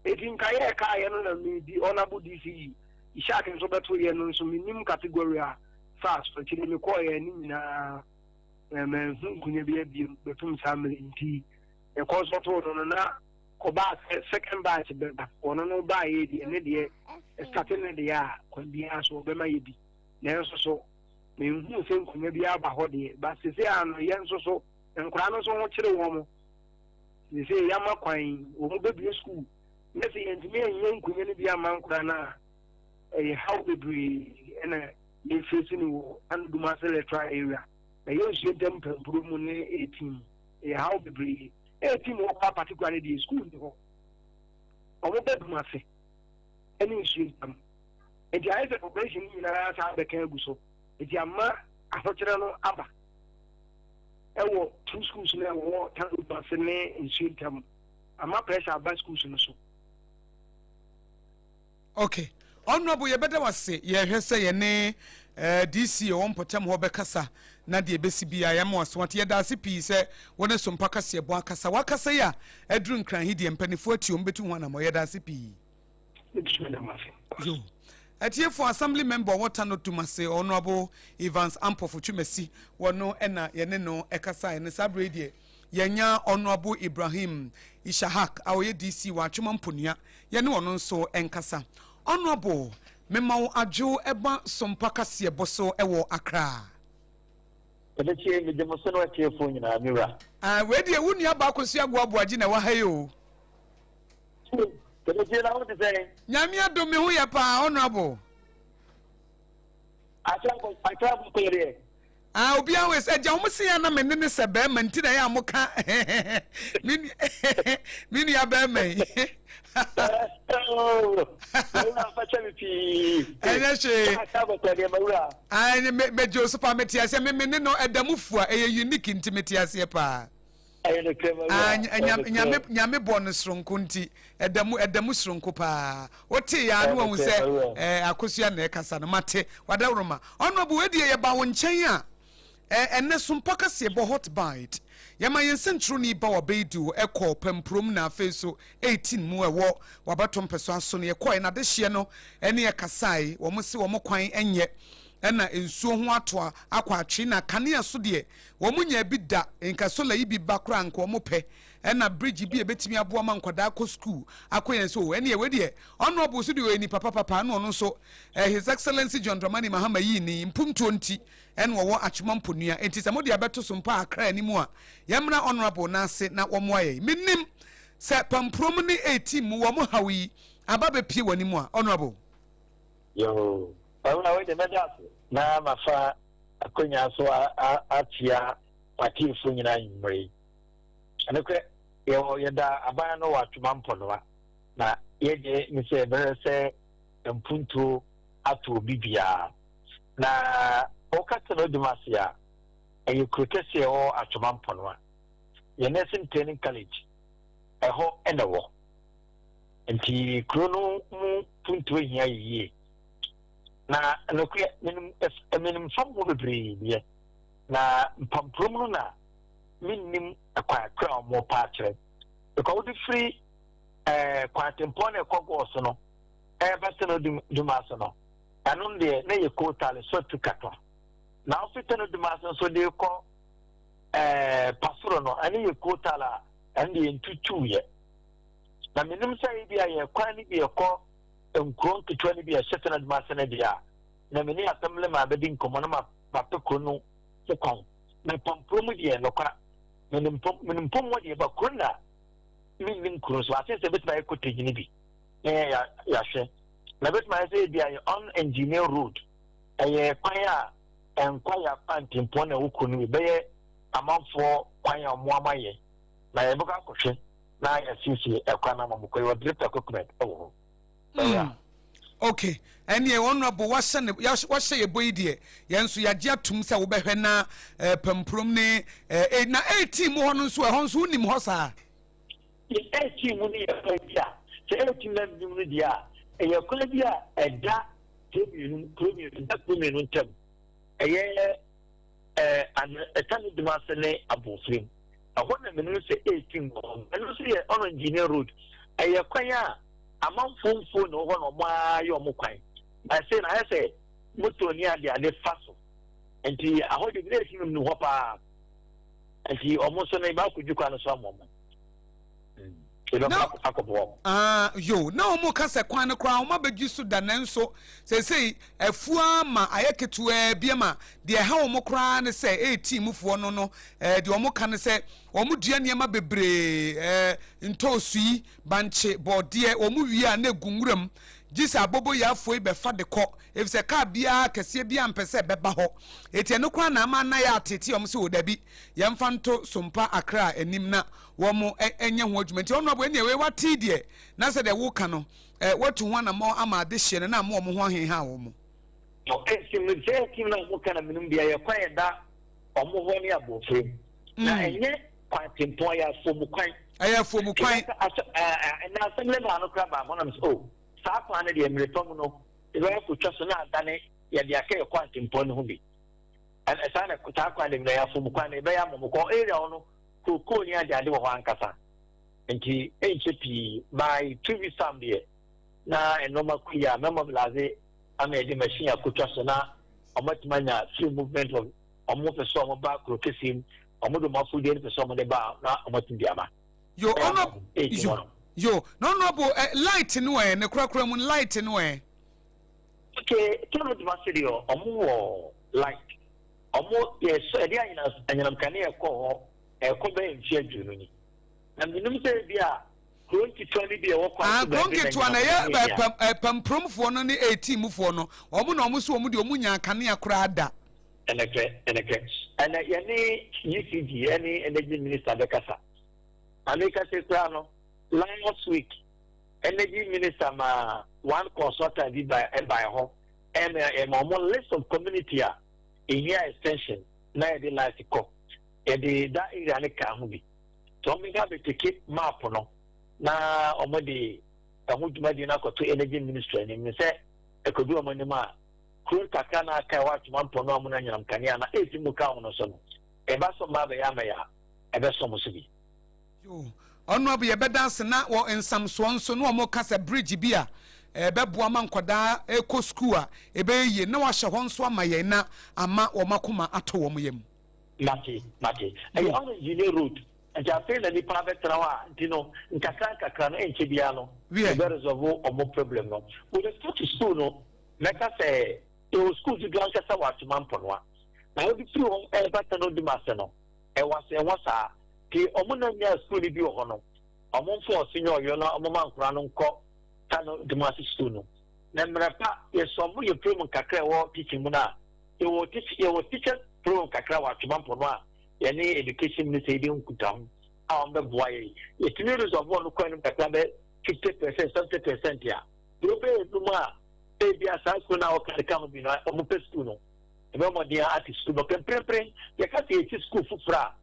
eti nka yɛ ɛka yɛ no na me di ɔnabo DC Ishak nso bɛto yɛ no nso me nim category a fa so akyire me kɔɔ yɛ ne nyinaa mɛnhu nkunya bi abiem bɛtum saa mmerɛ nti ɛkɔ nso to no no na Kɔbaa sɛ second batch bɛba, ɔno no baeɛ deɛ ne deɛ ɛstate ne deɛ a kwan biara so ɔbɛma yɛ bi. Nanso so menhuu sɛ nkonnwa bi aba hɔ deɛ, ba sese a no yɛn nso so nkwadaa no nso ho kyere wɔn. Sese yɛama kwan wɔn bɛbue sukuu na sɛ yɛntumi anyɛ nkonnwa no bi ama nkwadaa no a ɛyɛ haw bebree ɛna yɛfesi no wɔ Anodumase electoral area. Na yɛn nsuo ntam mpampuro mu ne 18 ɛyɛ haw bebree. Eti mu hɔ koraa particular no deɛ school ni hɔ. Wɔn bɛ dum ase ɛne nsuo ntam. Nti ayɛ sɛ population no nyinaa saa bɛka agu so. Nti ama ahokyerɛ no aba ɛwɔ two schools no ɛwɔ town dum ase ne nsuo ntam. Ama pressure aba schools no so. Ok Honourable yɛbɛda wo ase yɛhwɛ sɛ yɛne eh, DC ɔwɔ mpɔtam hɔ bɛkasa na deɛ ɛbɛsi biara yɛama waso ate yɛda ase pii sɛ wo ne Sompa kaseɛbɔ akasa wakasa yi a aduru Nkran he deɛ mpanifoɔ ati wɔn bɛtu ho anammɔ yɛda ase pii. Yo. Atiefo Assembly member ɔwɔ Tano Dumase Honourable Evans Ampofo Twumasi wɔno ɛna yɛne no ɛkasaeɛ no saa berɛ yi deɛ yɛanya Honourable Ibrahim Ishahak a ɔyɛ DC wɔ Atwoma Mponua Yɛne ɔno nso nkasa. Honourable, mema wo adwo ba Sompa kaseɛbɔ so wɔ Accra. Ɛbɛkyie, megye mo so ne w'atiefoɔ nyinaa, me wura. Ah, wei deɛ wo nua baa Akosua Agoa Aboagye na ɛwɔ ha yi o. Ɛbɛkyie na wo te sɛn? Nyame adom me ho yɛ paa, Honourable. Accra bɔkɔɔ deɛ. Ah, obiara wɔ sɛ agya wɔn se ya na me ne ne sɛ bɛrima nti na ɛyɛ a mo ka me nua bɛrima yi. Ɛnyɛ hwee. Mɛgye oso paa mete aseɛ me me ne no ɛda mu fua ɛyɛ unique nti mete aseɛ paa. Nyame nyame bɔ no soronko nti ɛda mu ɛda mu soronko paa wote ya no wahu sɛ ɛɛ akosua na ɛkasa no mate wadaworoma ɔno bo edie yɛba wo nkyɛn a ɛɛ ɛnɛ sompa kaseɛ bɔ hot bite yɛma yɛn nsɛnkyerɛwni ba wabɛyidu ɛkɔ pampurom na afei so 18 mu ɛwɔ wabato mpɛso aso no yɛkɔɛ na adehyeɛ no ɛne ɛkasae wɔn se wɔn kwan ɛnyɛ ɛna nsuo ho ato akɔ atwe na kanea so deɛ Wɔn nyaa bi da, nka solar yi bi ba koraa nka wɔn pɛ, ɛna bridge bi a ɛbɛtumi aboa ma nkwadaa akɔ school akɔ yɛn so, ɛneɛ wei deɛ Honourable so deɛ ɔyɛ nipa papapa ɛna ɔno nso eh, His Excellency John Dramani Mahama yii ne mpomtuo nti ɛna ɔwɔ Atwema Mponua, enti sɛ mode abɛto so mpo a Accra anim a yɛmmra Honourable no ase na wɔmmoa yɛn. Menim sɛ Pampurom ne 18 mu wɔn haw yi aba bɛpie w'anim a, Honourable. Yoo, Owura wei deɛ mɛda ase na mafa akwanya so akyia w'atiefo nyinaa anwummere yi. Nokorɛ, yɛwɔ yɛda aban no wɔ Atwoma Mpɔnoa, na yɛdeɛ ne sɛ yɛbɛhwɛ sɛ mpuntuo ato obi biara. Na woka sɛ no Dumase a, ɛyɛ kuro kɛseɛ ɛwɔ Atwoma Mpɔnoa. Yɛn Nursing Training College, ɛhɔ na ɛwɔ. Nti kuro no mu mpuntuo hia yɛ yie. Na nokorɛ, menim, menim fam hɔ bebree deɛ, na mpampurom no na mennim kwan koro a wɔrepa akyerɛ. Because wode firi ɛɛ kwan tempɔn na ɛkɔ gɔɔ so no ɛreba sɛ no duma ase no, ɛno no deɛ na yɛ kootale so atu kakra. Na wofi sɛ no duma ase nso de kɔ ɛɛ pasoro no, ɛno yɛ kootale a ɛno deɛ ntutuiɛ. Na menim sɛ ebi a yɛ kwan no bi ɛkɔ nkuro nketewa no bi a ɛhyɛ Senate ase no deɛ a, na me ne Assemblyman bɛdi nkɔmmɔ na mapɛ kuro no ho kwan. Na Pampuro mu deɛ, nokwa, menim pom, menim pom hɔ deɛ, ba kuro na mennim kuro nso. Ase sɛ ɛbɛtumi ayɛ cottage no bi na yɛahwɛ. Na ɛbɛtumi ayɛ sɛ ebi ayɛ unengineered road. Ɛyɛ kwan a ɛnkwa yɛ akwantempɔn na ɛwɔ kuro no mu. Ɛbɛyɛ amanfoɔ kwan a wɔn ama yɛ. Na yɛbɛkɔ akɔhwɛ na yɛasiesie ɛkwan no ama wɔn kɔ. Yɛwɔ drift equipment wɔ hɔ. Mm. Okay. Ɛneɛ honorable wahyɛ ne wahyɛ yɛ bɔ yi deɛ yɛn nso yɛagye atum sɛ wobɛhwɛ na eh, pampurom ne eh, eh, na 18 mu hɔ no nso ɛhɔ nso wonim hɔ saa. 18 mu no yɛ kwan bi a sɛ 18 na nim no deɛ a ɛyɛ kwan bi a ɛda kuro mmienu kuro mmienu ɛda kuro mmienu ntam ɛyɛ ɛɛ ɛta ne dum ase ne abɔnfirim ɛhɔ na menu sɛ 18 wɔ hɔ ɛno nso yɛ ɔno engineer road ɛyɛ kwan a amanfoɔ mfuo na ɛwɔ hɔ na wɔn ara yɛ wɔn kwan. Na sei na ayɛ sɛ moto ne ade ade fa so. Nti ahɔ de bi na esi no hɔ paa. Nti wɔn nso no eba akɔdwi kwan no so ama wɔn. Ebɛkɔ akɔboa wɔn. Ah, yo, na wɔn ka sɛ kwan no koraa wɔn abɛdwi so da nanso seesei afuo ama ayɛ ketewaa bi ama deɛ ɛha wɔn koraa ne sɛ ɛyɛ mufoɔ no no ɛɛ deɛ wɔn ka ne sɛ wɔn dua nneɛma bebree ɛɛ ntoosu yi Bankye, bɔɔdeɛ, wɔn wie a na ɛgu nwura mu, gye sɛ aboboyaafoɔ yi bɛfa de kɔ, efisɛ kaa biara, kɛseɛ biara mpɛ sɛ ɛbɛba hɔ. Enti ɛno koraa na ama na yɛateetee wɔn sɛ, o dabi, yɛmfa nto Sompa Accra anim na wɔn nyɛ ho adwuma. Nti Honourable, ɛnneɛ wei woate yi deɛ, na sɛdeɛ woka no, woatu ho anammɔn ama adehyeɛ no na ama wɔn ho aheha wɔn. Enti mesɛɛ team no a wɔka na menim deɛ ɛyɛ kwan ɛda wɔn hɔ ne abɔfra mu. Na ɛnyɛ kwan tempɔn, ɛyɛ afuom kwan. Ɛyɛ afuom kwan. Ɛna asɛm ne maa no kora baa hɔ nam sɛ o saa kwan no deɛ mmerɛ pa mu no yɛbɛyɛ akɔtwa so na adane yɛde aka yɛ kwan tempɔn no ho bi. Ɛna saa na saa kwan no ɛyɛ afuom kwan no yɛbɛyɛ ama mo kɔ area hɔ no kookoo ne ade ade wɔ hɔ ankasa. Nti ɛnkyɛ pii by 2 weeks time deɛ na nneɛma kɔ yie a mɛma blaze ama yɛde machine akɔtwa so na wɔatumi anya free movement of wɔn pɛ sɛ wɔn ba kuro kɛseɛ mu, wɔn de wɔn afudeɛ no pɛ sɛ wɔn de ba a, na wɔn atumi de aba. Yo, ɔno yo yo na honorable eh, light no ɛ ne korakora mu light no ɛ. Okay, tɔnɔ duma se deɛ wɔn wɔ light, wɔn yɛ sɔ ɛde anyinam anyinam kanea ɛkɔ hɔ ɛkɔ bɛyɛ mfe 20 ni, na menim sɛ ebi a kuro nketewa no bi a ɛwɔ kwan Ah, so kuro baabi na nketewa na anyinam ɛyɛ kanea ni a. pampromfoɔ no ne 18 mufoɔ no, wɔn na wɔn so wɔn deɛ wɔn nya kanea koraa da. Ɛnɛkrɛ, ɛnɛkrɛ. Ɛnɛ yɛne ECG ɛne Energy Minister bɛkasa. Na meka sɛ koraa no, last week Energy Minister ma one consultant bi ba ɛbae hɔ ɛma ɛma wɔn list of community a ehia extension na yɛde light kɔ. Yɛde that area no kaa ho bi. Nti wɔn bɛka abɛtake map no na wɔn de ɛho dwumadie no akɔto Energy Ministry anim sɛ ɛkɔdu wɔn anim a Kuro kakra na aka a ɛwɔ Atwoma Mpɔnoa mu no anyinam kanea na efi mu ka ho no so no, ɛba so mma abɛyɛ ama yɛ a, ɛbɛsɔ mo so bi. Yoo, Honourable yɛbɛda ase na wɔ nsamsoɔ nso na wɔn ka sɛ bridge bi a ɛbɛboa ma nkwadaa ɛkɔ sukuu a ɛbɛyɛ yie na wahyɛ hɔ nso ama yɛn na ama wɔn akoma atɔ wɔn yam. Mate, mate. Ɛyɛ Orange ne road. Nti afei na nipa abɛtena hɔ a, nti no, nkakra nkakra no, ɛnkyɛ biara no, yɛbɛ resolve wɔn problem no. With respect to school no, Mɛka sɛ yɛwɔ sukuu dodoɔ ankasa wɔ Atwoma Mponoa. Na wode firi hɔ reba Tano Dumase no, ɛwɔ asɛnhɔ saa. Nti wɔn na nyaa sukuu no bi wɔ hɔ no, wɔn mfa ɔse nyɛ ɔyɔ na wɔmma nkwadaa no nkɔ Tano Dumase sukuu no. Na mmerɛ pa, yɛsɔ mo yɛ program kakra a ɛwɔ teaching mu no a, yɛwɔ teach yɛwɔ teachers program kakra wɔ Atwoma Mponoa a yɛne Education Minister yi di nkutaho a wɔbɛboa yɛn. Yɛtumi resolve ɔno kwan no mu kakra bɛ 50%, 70% a, Deɛ ɔbɛyɛ adwuma a, ebia saa sukuu no a wɔka no ka ho bi no, wɔpɛ sukuu no. Yɛbɛbɔ mmɔden ate sukuu no. Mprempren, yɛka sɛ yɛte sukuu foforɔ a,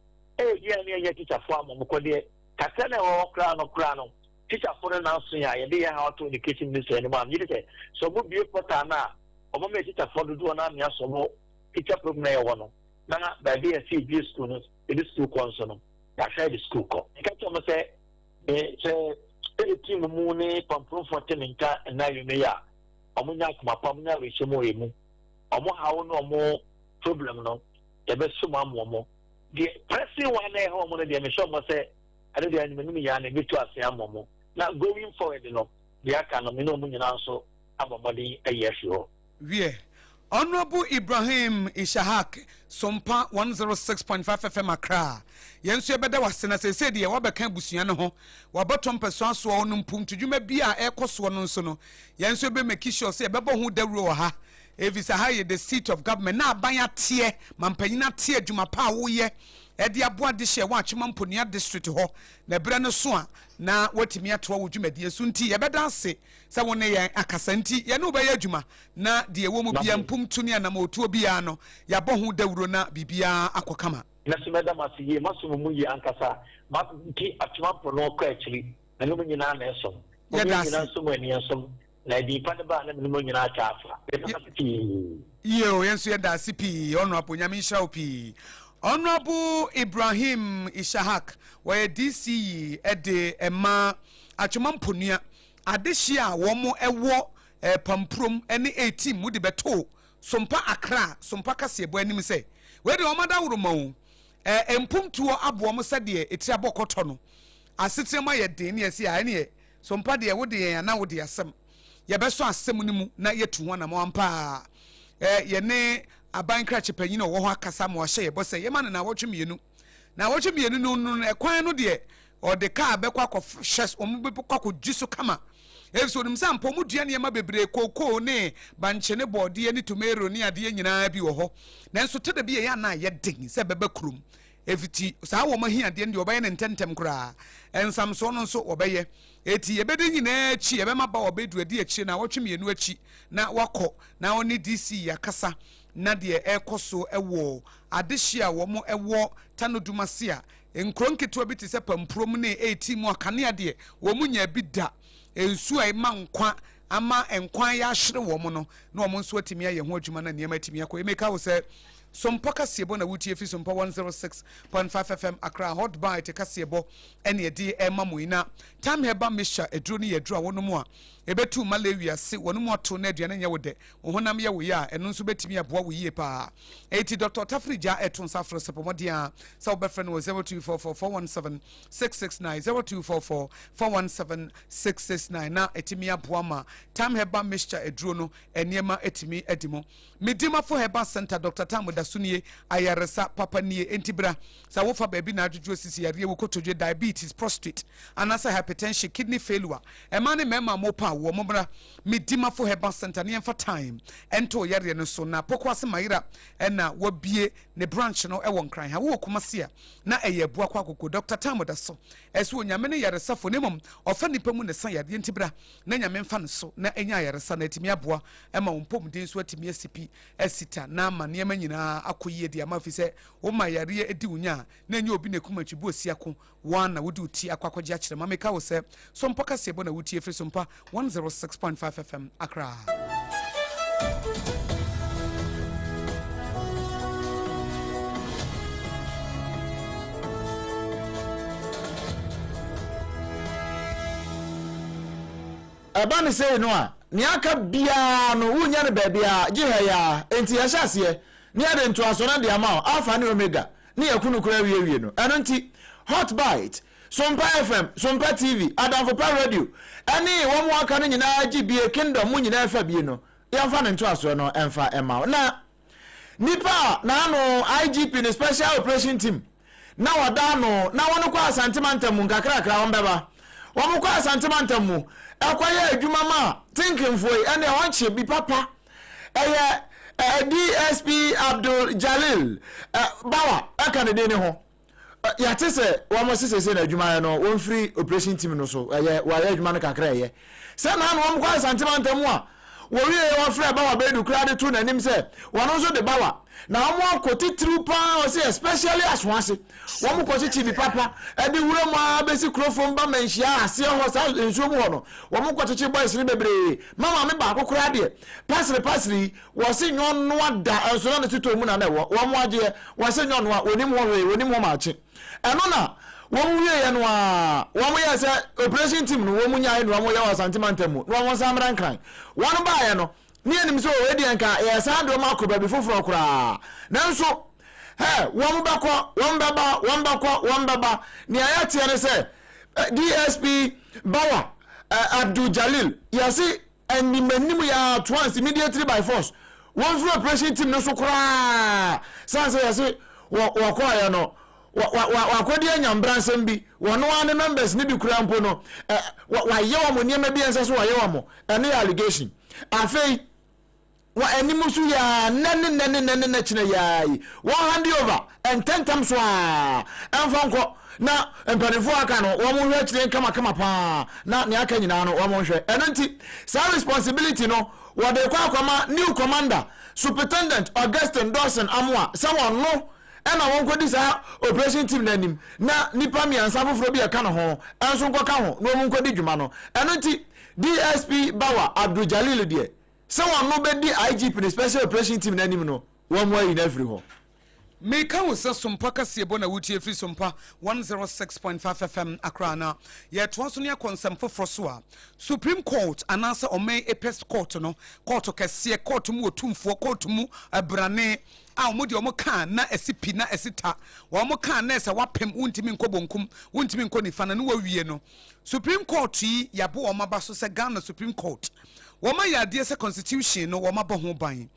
ebia ne yɛnyɛ tikyafoɔ ama wɔn kɔ deɛ, kakra na ɛwɔ hɔ koraa no koraa no, tikyafoɔ no nanso yɛn a yɛde yɛn haw ato Education Ministry anim a, megye di sɛ, sɛ wɔbue portal no a, wɔbɛma yɛn tikyafoɔ dodoɔ no amea so wɔ teacher program no a yɛwɔ no, na baabi a yɛsɛ yɛbue sukuu no, yɛde sukuu kɔ nso no, yɛahwɛ de sukuu kɔ. Meka kyerɛ wɔn sɛ, Me, sɛ sɛdeɛ team mu ne pampromfoɔ te me nka nnɛ anwummerɛ yi a, wɔn nya akoma pa, wɔn nya awerɛhyɛmu wɔ yɛn mu. Wɔn haw ne wɔn problem no, yɛbɛso mu ama wɔn. Deɛ pressing one na ɛha wɔn no deɛ, mehyɛ wɔn sɛ ɛno deɛ anim anim yɛ a na ɛbɛtu ase ama wɔn. Na going forward no, deɛ aka no, me ne wɔn nyinaa nso abɔ mmɔden ayi afiri hɔ. Wiɛ, Honourable Ibrahim Ishahak Sompa 106.5 FM Accra, yɛn nso yɛbɛda wo ase na seesei deɛ woabɛka abusua no ho, w'abɔtɔ mpɛsoa soɔ no mpuntu dwuma bi a ɛrekɔ soɔ no nso no, yɛn nso yɛbɛ make sure sɛ yɛbɛbɔ ho dawuro wɔ ha. Efisɛ ha yɛ the seat of government na aban ateɛ, mampanyin ateɛ adwuma pa a woyɛ ɛde aboa adehye a ɛwɔ Atwema Mponua district hɔ na ɛberɛ no so a na woatumi atoa wo dwumadie so nti yɛbɛda ase sɛ wo ne yɛn akasa nti yɛne wo bɛyɛ adwuma na deɛ ɛwɔ mu biara mpomtu ne anamɔtuo biara no yɛabɔ ho dawuro na biribiara akɔ kama. Me nso mɛda mo ase yie, moaso mo mu yie ankasa, moadi Atwema Mpono kɔ akyiri, me ne mo nyinaa na ɛsom. Mo Yɛda nyinaa ase. nso mo ani nsom, na adin pa no ba a na me ne mo nyinaa atwa afa. Meda mo ase pii. Yie o, yɛn nso yɛda ase pii Honourable, Nyame nhyira wo pii. Honourable Ibrahim Ishahak, wɔyɛ DCE de ma Atwema Mponua adehyeɛ a wɔn wɔ Pampurom ne 18 mu de bɛtoo Sompa Accra Sompa kaseɛbɔ anim sɛ, wei deɛ wɔn adaworoma o, mpomtuo aboa wɔn sɛdeɛ etiri abɔ kɔtɔ no, asetena mu ayɛ den ne ɛsi a ɛneɛ Sompa deɛ wode yɛn anaa wode asɛm, yɛbɛsɔ asɛm no mu na yɛatu ho anamɔn ampa ara. Yɛne aban krakye panyin a ɔwɔ hɔ akasa ma wahyɛ yɛn bɔ sɛ yɛma no naawɔtwe mmienu. Naawɔtwe mmienu no no ɛkwan no deɛ ɔde kaa bɛkɔ akɔhwɛ, wɔn bɛkɔ akɔgye so kama. Efisɛ onim sɛ ampa wɔn dua nneɛma bebree, kookoo ne bankye ne bɔɔdeɛ ne tomato ne adeɛ nyinaa bi wɔ hɔ. Nanso tɛda bi ɛyɛ a na ayɛ den sɛ ɛbɛba kurom. Efiti saa wɔn ahiadeɛ no deɛ wɔbɛyɛ no ntɛmntɛm koraa. Nsamsoɔ no nso wɔbɛyɛ. Eti yɛbɛdi nyinaa akyi, yɛbɛma Bauer Badu adi akyire naawɔtwe mmienu akyi na wakɔ na ɔne DC yi akasa na deɛ ɛrekɔ so wɔ adehyeɛ a wɔn wɔ Tanodum ase a nkuro nketewa bi te sɛ Pampurom ne Eti mu a kanea deɛ wɔn nyaa bi da, nsuo a ɛma nkwa ama nkwa ayɛ ahyere wɔn no na wɔn nso atumi ayɛ ho adwuma na nneɛma atumi akɔ yie. Meka wo sɛ Sompɔ kaseɛbɔ na wotie fi Sompɔ 106.5 FM Accra Hot Bite kaseɛbɔ ɛne ɛde ɛma mo yi na Time Herbal Mixture aduro no yɛ aduro a wɔnom a ɛbɛtu malaria ase, wɔnom ato na aduane nyɛ wo dɛ, wo honam yɛ wo ya a ɛno nso bɛtumi aboa wo yie paa. Enti Dr. Tafiri Gya ɛto nsa frɛ sɛ bɔ mmɔden a sɛ wobɛfrɛ no wɔ 0244 417 669 0244 417 669 na ɛtumi aboa ma Time Herbal Mixture aduro no nneɛma atumi adi mu. Medimafo Herbal Center Doctor Tam da so nie, ayaresa papa nie, enti bra. Sɛ wofa baabi na adwodwo sisi yareɛ, wo kotodwe, diabetes, prostate, anaasɛ hypertension, kidney failure, mmaa ne mmarima a mopɛ awoɔ, mommra Medimafo Herbal Center na yɛmfa time nto wo yareɛ no so. Na Pokuase Mayera na wabue ne branch no wɔ Nkran ha. Wowɔ Kumasi a, na ɛyɛ Abuakwa Agogo. Doctor Tam da so ɛsɛ Onyame ne yaresafo na mmom ɔfa nnipa mu na ɛsa yareɛ, nti bra na Nyame mfa no so na anya ayaresa na atumi aboa ma wo mpɔmuden nso atumi asi pi asi ta na ama nneɛma nyinaa akɔ yie de ama efisɛ woma yareɛ di wo nya a na ɛnyɛ obi na ɛkum antwi bu osi ako wo ara na wode wo ti akɔ akɔgye akyerɛ ma meka wo sɛ Sompa kaseɛbɔ na wotie firi Sompa 106.5 FM Accra. Ɛba no sei no a, nea aka biara no, wonnya no baabiara, gye ha yi ara. Enti yɛhyɛ aseɛ, na yɛde ntoasoɔ no de ama wo, Alpha ne Omega, ne yɛko no koraa wiewie no. Ɛno nti, Hot Bite, Sompa FM, Sompa TV, Adamfo Pa Radio, ɛne wɔn a aka no nyinaa gye bie, Kingdom mo nyinaa fa bie no, yɛmfa no ntoasoɔ no mfa mma wo. Na Nipa a n'ano IGP ne Special Operation Team na wɔda ano na wɔn kɔ Asante mantam mu nkakrakra wɔn bɛba. Wɔn kɔ Asante mantam mu ɛkɔ yɛ adwuma ma Tinkinfoɔ yi ɛnneɛ wɔn kye bi papa. Ɛyɛ DSP Abdul Jalil Bawa ɛka ne din ne ho. Yɛate sɛ wɔn se seesei na adwuma yɛ no wɔn firi operation team no so ɛyɛ wɔayɛ adwuma no kakra ɛyɛ sɛ na wɔn kɔ Asante mantam a wɔwie wɔfrɛ Bawa Baidu koraa de to n'anim sɛ wɔn nso de Bawa na wɔn akɔ titiriw paa ɔsɛ especially Asoase wɔn kɔ kyekye bi papa ɛde wura mu ara bɛsi kurofom ba manhyia aseɛ hɔ saa nsuo mu hɔ no wɔn kɔ kyekye boys no bebree ma maame baako koraa deɛ pasere pasere yi Wɔse nyɔnnoa da nso na ne sotɔɔ mu na na ɛwɔ. Wɔn agyeɛ, wɔse nyɔnnoa, wɔnim ho hwee, wɔnim ho maakye. Ɛno na wɔn wieɛ no ara, wɔn yɛɛ sɛ operation team no, wɔn nyae nea wɔn yɛ wɔ Asante mantam mu, na wɔn nsan mmra Nkran. Wɔn baeɛ no, ne yɛnim sɛ wei deɛ nka yɛresan de wɔn akɔ baabi foforɔ koraa. Nanso, hɛ, wɔn bɛkɔ, wɔn bɛba, wɔn bɛkɔ, wɔn bɛba. Nea yɛteɛ ne sɛ, DSP Bawa Abdul Jalil, yɛse Anim anim yi ara at once immediately by force wɔn firi operation team no so koraa san sɛ yɛse wɔ wɔkɔɔyɛ no wɔ wɔ wɔ wakɔdi anyambra nsɛm bi wɔn ara ne members ne bi koraa mpo no ɛ wɔ wayɛ wɔn nneɛma bi a ɛnsɛ so wɔyɛ wɔn ɛno yɛ allegation afei. Wɔ anim so yi ara, nnɛ ne nnɛ ne nnɛ ne nnɛ kyena yi ara yi, wɔn hande over ntɛntɛm so ara mfa nkɔ na mpanimfoɔ a aka no wɔn nhwɛ akyire kamakama paa na nea aka nyinaa no wɔn nhwɛ. Ɛno nti saa responsibility no wɔde rekɔ akɔma new commander Superintendent Augustine Dawson Amoah sɛ wɔno ɛna wɔnkɔdi saa operation team no anim na nnipa mmiɛnsa foforɔ bi a ɛka ne ho nso nkɔka ho na wɔn nkɔdi dwuma no. Ɛno nti DSP Bawa Abdul Jalil deɛ Sɛ wɔn bɛdi IGP ne Special Operation Team no anim no, wɔn ayi no afiri hɔ. Meka wo sɛ Sompa kaseɛbɔ na wotie firi Sompa 106.5 FM Accra na yɛtoa so ne akɔ nsɛm foforɔ so a, Supreme Court anaasɛ ɔman Apex Court no, kɔɔto kɛseɛ, kɔɔto mu otumfoɔ, kɔɔto mu brane a wɔn deɛ wɔn ka na ɛsi pi na ɛsi ta, wɔn ka na ɛsɛ wapem, wontumi nkɔ bonkum, wontumi nkɔ nifa na ne wawie no. Supreme Court yi yɛabo wɔn aba so sɛ Ghana Supreme Court. Wɔn ayɛ adeɛ sɛ constitution no wɔn abɔ ho ban.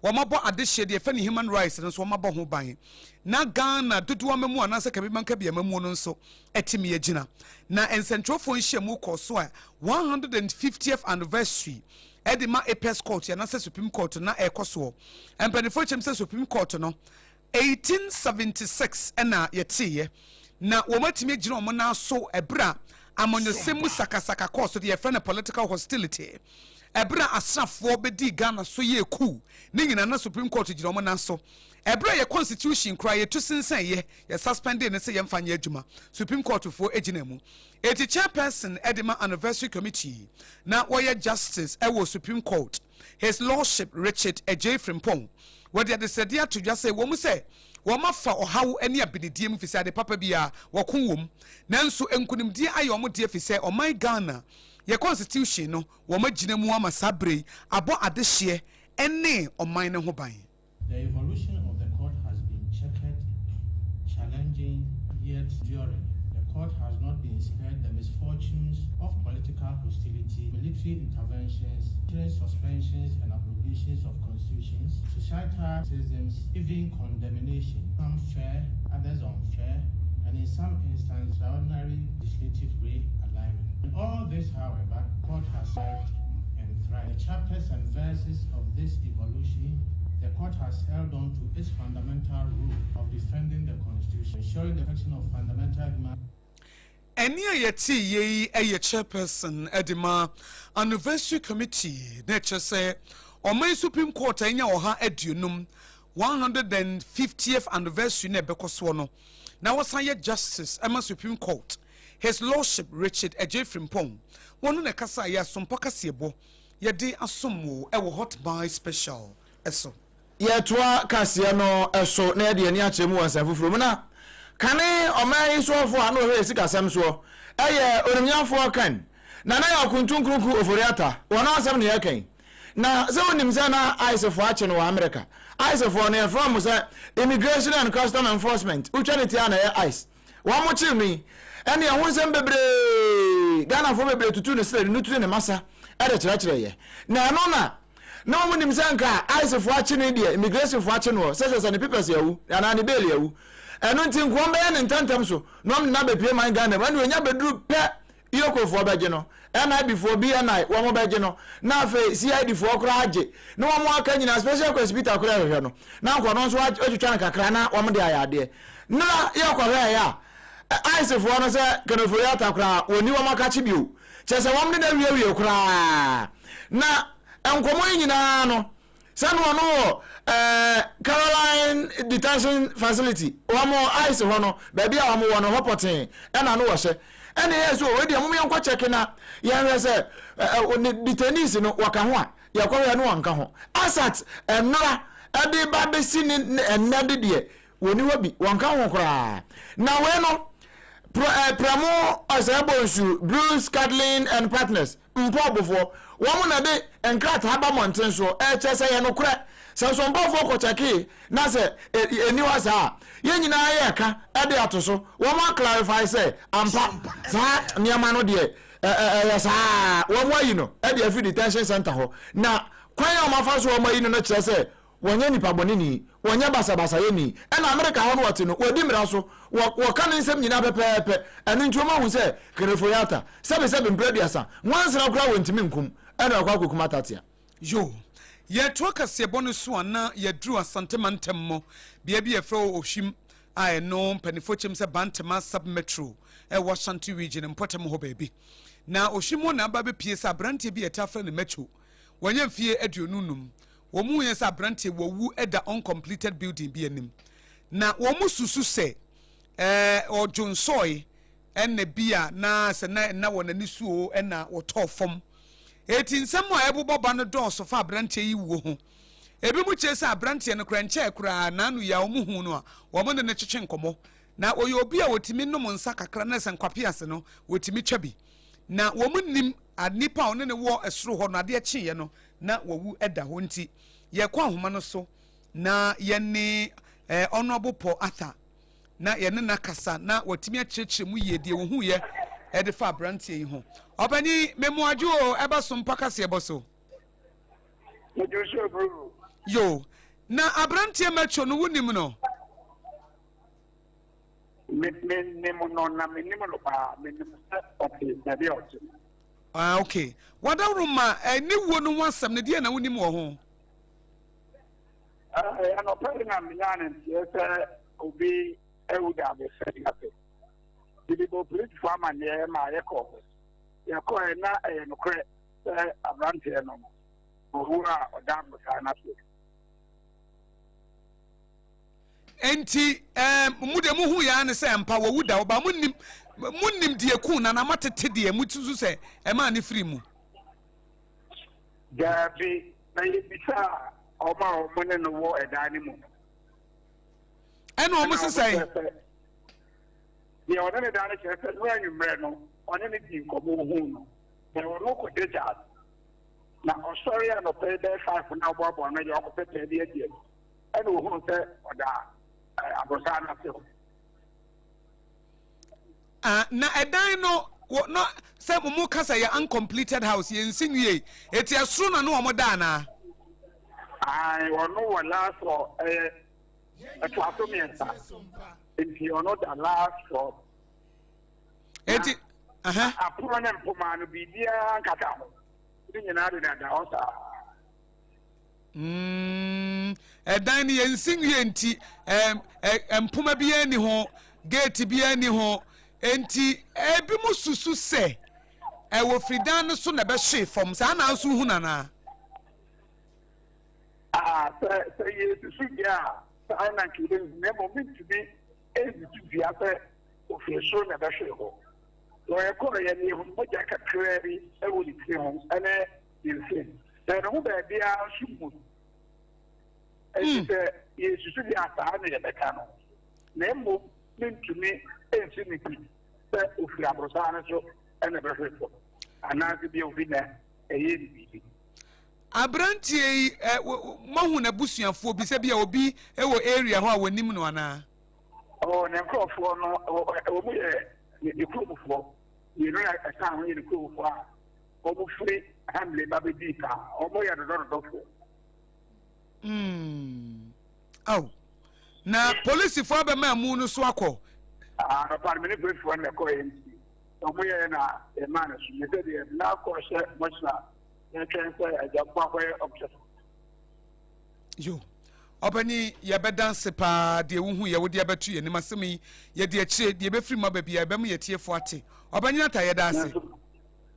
Wɔn abɔ adehyeɛ deɛ yɛfɛ no human rights no nso wɔn abɔ ho ban. Na Ghana dodoɔ amamuo anaasɛ kabimankabi amamuo no nso atumi agyina. Na nsɛntwerɛfoɔ nhyiamu kɔɔ so a 150th anniversary ɛde ma Apex Court anaasɛ Supreme Court na ɛrekɔ soɔ. Mpanimfoɔ kyɛm sɛ Supreme Court no 1876 na yɛteeɛ, na wɔatumi agyina wɔn nan so ɛberɛ a amanyɔsɛm mu sakasaka kɔɔ so, deɛ yɛfrɛ no political hostility, ɛberɛ a asraafoɔ bɛdii Ghana so yɛɛ coup, ne nyinaa na Supreme Court gyina wɔn nan so. Ɛberɛ a yɛ constitution koraa yɛtu sensɛneeɛ, yɛ suspendee no sɛ yɛmfa nyɛ adwuma, Supreme Court foɔ gyinaa mu. Enti chairperson de ma Anniversary Committee na wɔyɛ Justice wɔ Supreme Court, His Lordship Richard Adjei Frimpong, wɔde adesrɛdeɛ ato dwa sɛ ɛwɔ mu sɛ wɔafa ɔhaw ne abenedie mu fisɛ ade papa biara wɔko wɔ mu, nanso nkunimdie ayɛ wɔn deɛ fisɛ ɔman Ghana yɛ constitution no wɔagyina mu ama saa berɛ yi abɔ adehyeɛ ne ɔman no ho ban. The evolution of the court has been checkered, challenging, yet enduring. The court has not been spared the misfortunes of political hostility, military interventions, suspensions and abrogations of constitutions, societal criticisms, even condemnation, some fair, others unfair, and in some instances, extraordinary legislative realignment. In all this, however, court has served and thrived. The chapters and verses of this evolution, the court has held on to its fundamental role of defending the Constitution, ensuring the protection of fundamental human Ɛnne a yɛtee yei yɛ Chairperson de ma Anniversary Committee na ɛkyerɛ sɛ ɔman Supreme Court a anya 150, 150th Anniversary na ɛbɛkɔ soɔ no na wɔsan yɛ Justice ma Supreme Court His Lordship Richard Adjei Frimpong wɔno na ɛkasaeɛ Asompa kaseɛbɔ yɛde asom wo wɔ Hot Buy Special so. Yɛtoa kaseɛ no so na yɛde yɛn ani akyerɛ mu wɔ nsɛm foforɔ mu. Na kane ɔman yi soɔfoɔ a na ɔhwɛ yɛn sikasɛm soɔ yɛ Onimnyamfoɔ Ken Nana Yaw Kuntu Nkrunku Ofori Atta. Wɔn asɛm na yɛreka yi. Na sɛ wonim sɛ na ICE foɔ akye no wɔ Amerika. ICE foɔ no yɛfrɛ wɔn sɛ Immigration and Custom Enforcement. Wotwa ne ti a na ɛyɛ ICE. Wɔn kyere no yi, ɛne ɛho nsɛm bebree, Ghanafoɔ bebree tutu ne serɛ de no turu ne masa de kyerɛkyerɛ yɛ. Na ɛno na na wɔn nim sɛ nka ICE foɔ akye no deɛ, immigration foɔ akye noɔ, sɛ kyerɛ sɛ ne papers awu, anaa ne bail awu. Ɛno nti nka wɔn bɛyɛ no ntɛntɛm so na wɔn de no abɛpue man Ghana mu. Ɛne ɔnya bɛduru pɛ Eoco foɔ bɛgye no, NIB foɔ, BNI, wɔn bɛgye no, na afei CID foɔ koraa agye, ne wɔn aka nyinaa, Special Kwesi Peter koraa rehwehwɛ no, na nka ɔno nso atwitwa no kakra na wɔn de ayɛ adeɛ. Nnora yɛkɔhwɛɛeɛ a, ICE foɔ no sɛ Ken Ofori-Atta koraa wɔnni wɔn akakye bio, kyerɛ sɛ wɔn de no awiewie koraa. Na nkɔmmɔ yi nyinaa no, Sɛ no ɔno wɔ ɛɛ Caroline Detention Facility, wɔn ice hɔ no, baabi a wɔn wɔ no hɔ pɔtee ɛna no wɔhyɛ. Ɛna yɛ so wei deɛ mom yɛnkɔ kyɛke na yɛnhwɛ sɛ ɛɛ ne detainees no wɔka ho a, yɛkɔhwɛ no wɔnka ho. Asat ɛnora ɛde ba bɛsi ne ɛnnɛ de deɛ wɔni hɔ bi, wɔnka ho koraa. Na wei no, Prɛ ɛɛ Prɛmo Ɔsɛe Bonsu, Bruce Catlin and Partners, Mpɔbofoɔ, wɔn na de nkrataa ba mmɔnten soɔ, ɛkyerɛ sɛ ɛyɛ nokorɛ. Sɛ nsɔmpɔfoɔ kɔkyɛkee na sɛ ɛnni hɔ saa a, yɛn nyinaa yɛreka de ato so, wɔn a clarify sɛ ampa saa nneɛma no deɛ ɛyɛ saa, wɔn ayi no de afiri detention center hɔ. Na kwan a wɔafa so wɔn ayi no no kyerɛ sɛ Wɔnyɛ nipa bɔneni, wɔnyɛ basabasayɛni, ɛna Amerika hɔ no wɔte no, wɔdi mmara so, wɔ, wɔka ne nsɛm nyinaa pɛpɛɛpɛ, ɛno nti wɔahu sɛ Kenefoyata, sɛbesɛbe mprɛ aduasa, nwansena koraa wɔntumi nkum, ɛna wakɔ akɔkum Atatia. Yo. Yɛtoa kaseɛbɔ no so a na yɛaduru Asante mantam mu, bea bi a yɛfrɛ hɔ Ohwim a ɛno mpanimfoɔ kyɛm sɛ Bantama Sub-Metro ɛwɔ Ashanti Region mpɔtam hɔ baabi. Na Ohwim hɔ na aba abɛpue sɛ aberanteɛ bi a yɛtaa frɛ no Macho, wanya mfeɛ 25. Wɔn huiɛ sɛ aberanteɛ wawu da uncompleted building bi anim. Na wɔn susu sɛ ɛɛ ɔdwonsɔe ɛna bi a na sɛ na ɛna wɔn ani so o ɛna wɔtɔɔ fam. Eti nsɛm a ɛbobɔ ba no dɔɔso fa aberanteɛ yi wuo ho. Ebinom kyerɛ sɛ aberanteɛ no koraa nkyɛɛ koraa n'ano yi a wɔn huu no a wɔn ne no twetwe nkɔmmɔ. Na ɔyɛ obi a ɔtumi nom nsa kakra na sɛ nkwapease no ɔtumi twa bi. Na wɔn nnim nipa a ɔne no wɔ soro hɔ no adeɛ kyeeɛ no na wawu da hɔ nti yɛkɔ ahoma no so na yɛne eh, Honourable Paul Arthur na yɛne no akasa na watumi akyerɛkyerɛ mu yie deɛ wɔhuiɛ ɛde fa aberanteɛ yi ho. Ɔpanyin, memoadwo o, ɛba so mpa kaseɛ bɔ so. Yo, na aberanteɛ mɛtwo no wonim no? Menim no na menim no paa, menim sɛ ɔte baabi a ɔte no. Ah, okay. Wadaworo ma eh, ne wuo no ho asɛm no deɛ na wonim wɔ ho? Eh, anɔpa yi na menyaa ne nteɛ sɛ obi awu da abɛsɛ ase. Mede bɔ polisifoɔ amanneɛ ma yɛkɔɔ hɔ. Yɛkɔɛ na ɛyɛ nokorɛ sɛ aberanteɛ no owu a ɔda abosaa no ase. Enti ɛɛ mo deɛ mo hu yɛ ne sɛ mpa wɔwu da ɔba mo nim mo nim deɛ kun na na mo atete deɛ mo ti so sɛ ɛmaa ne firi mu. Daabi, na yɛbisaa wɔn a wɔn ne no wɔ ɛdan no mu no. Ɛna wɔn sesɛn. Deɛ ɔne ne dan no kyerɛ sɛ no anwummerɛ no ɔne ne di nkɔmmɔ ohun no na ɔno kɔgye gyaade na ɔsɔre anɔpɛ yi bɛyɛ five na ɔboaboa no deɛ ɔkɔpɛ pɛɛ bi adi adi. Ɛna ohunu sɛ ɔda aborosan no ase hɔ. Ah, na ɛdan no wɔ no sɛ mo ka sɛ yɛ uncompleted house yɛn nsi nwie eti ɛsoro na ne wɔn da anaa. Ayi ɔno wɔ last floor ɛyɛ ɛtoa so mmiɛnsa nti ɔno da last floor. Eti apono ne mpoma no biribiara nkata ho ne nyinaa de dada hɔ saa. Mm, ɛdan no yɛnsi nwie nti ɛm, mpoma biara nni ho, gate biara nni ho, nti ebi mo susu sɛ ɛwɔ firi dan no so na ɛbɛhye fam saa na nso hu nana. Ah, sɛ sɛ yɛsusu deɛ a saa na nka yɛbɛhu na mmom mentumi nsusu dua sɛ ofiri soro na ɛbɛhwee hɔ. Wɔyɛkɔɔ yɛ no yɛhu mogya kakraa bi wɔ ne tiri ho ne ne nsam, na ne ho baabiara nso mu. Enti sɛ yɛsusu deɛ a saa na yɛbɛka no, na mmom mentumi nsi ne pi sɛ ofiri aborosan no so na ɛbɛhwe fam anaasɛ bia obi na ɛyɛ ne biribi. Aberanteɛ yi, moahu n'abusuafoɔ bi sɛ bia obi wɔ area hɔ a wɔnim no anaa? Oh, ne nkurɔfoɔ no, wɔn yɛ ne kuromfoɔ. Mmienu na ɛka ho yɛ ne kuromfoɔ a wɔfiri Hamley ba bɛdii paa. Wɔyɛ dodɔdodɔfoɔ. Mm. Aw. Na polisifoɔ abɛma amu no so akɔ. Anɔpa no me ne polisifoɔ no na ɛkɔɔ nti wɔn yɛɛ na yɛmaa no so. Mesɛ deɛ na akɔhyɛ mɔhyena yɛtwɛn sɛ agya mpo akɔyɛ ɔbsɛfo. Yo. Ɔpanyin, yɛbɛda ase paa deɛ wohu yɛ wode abɛto yɛn anim asɛm yi yɛde akyire deɛ ɛbɛfiri mu aba biara ɛbɛma yɛn atiefoɔ ate. Ɔpanyin Atta yɛda ase.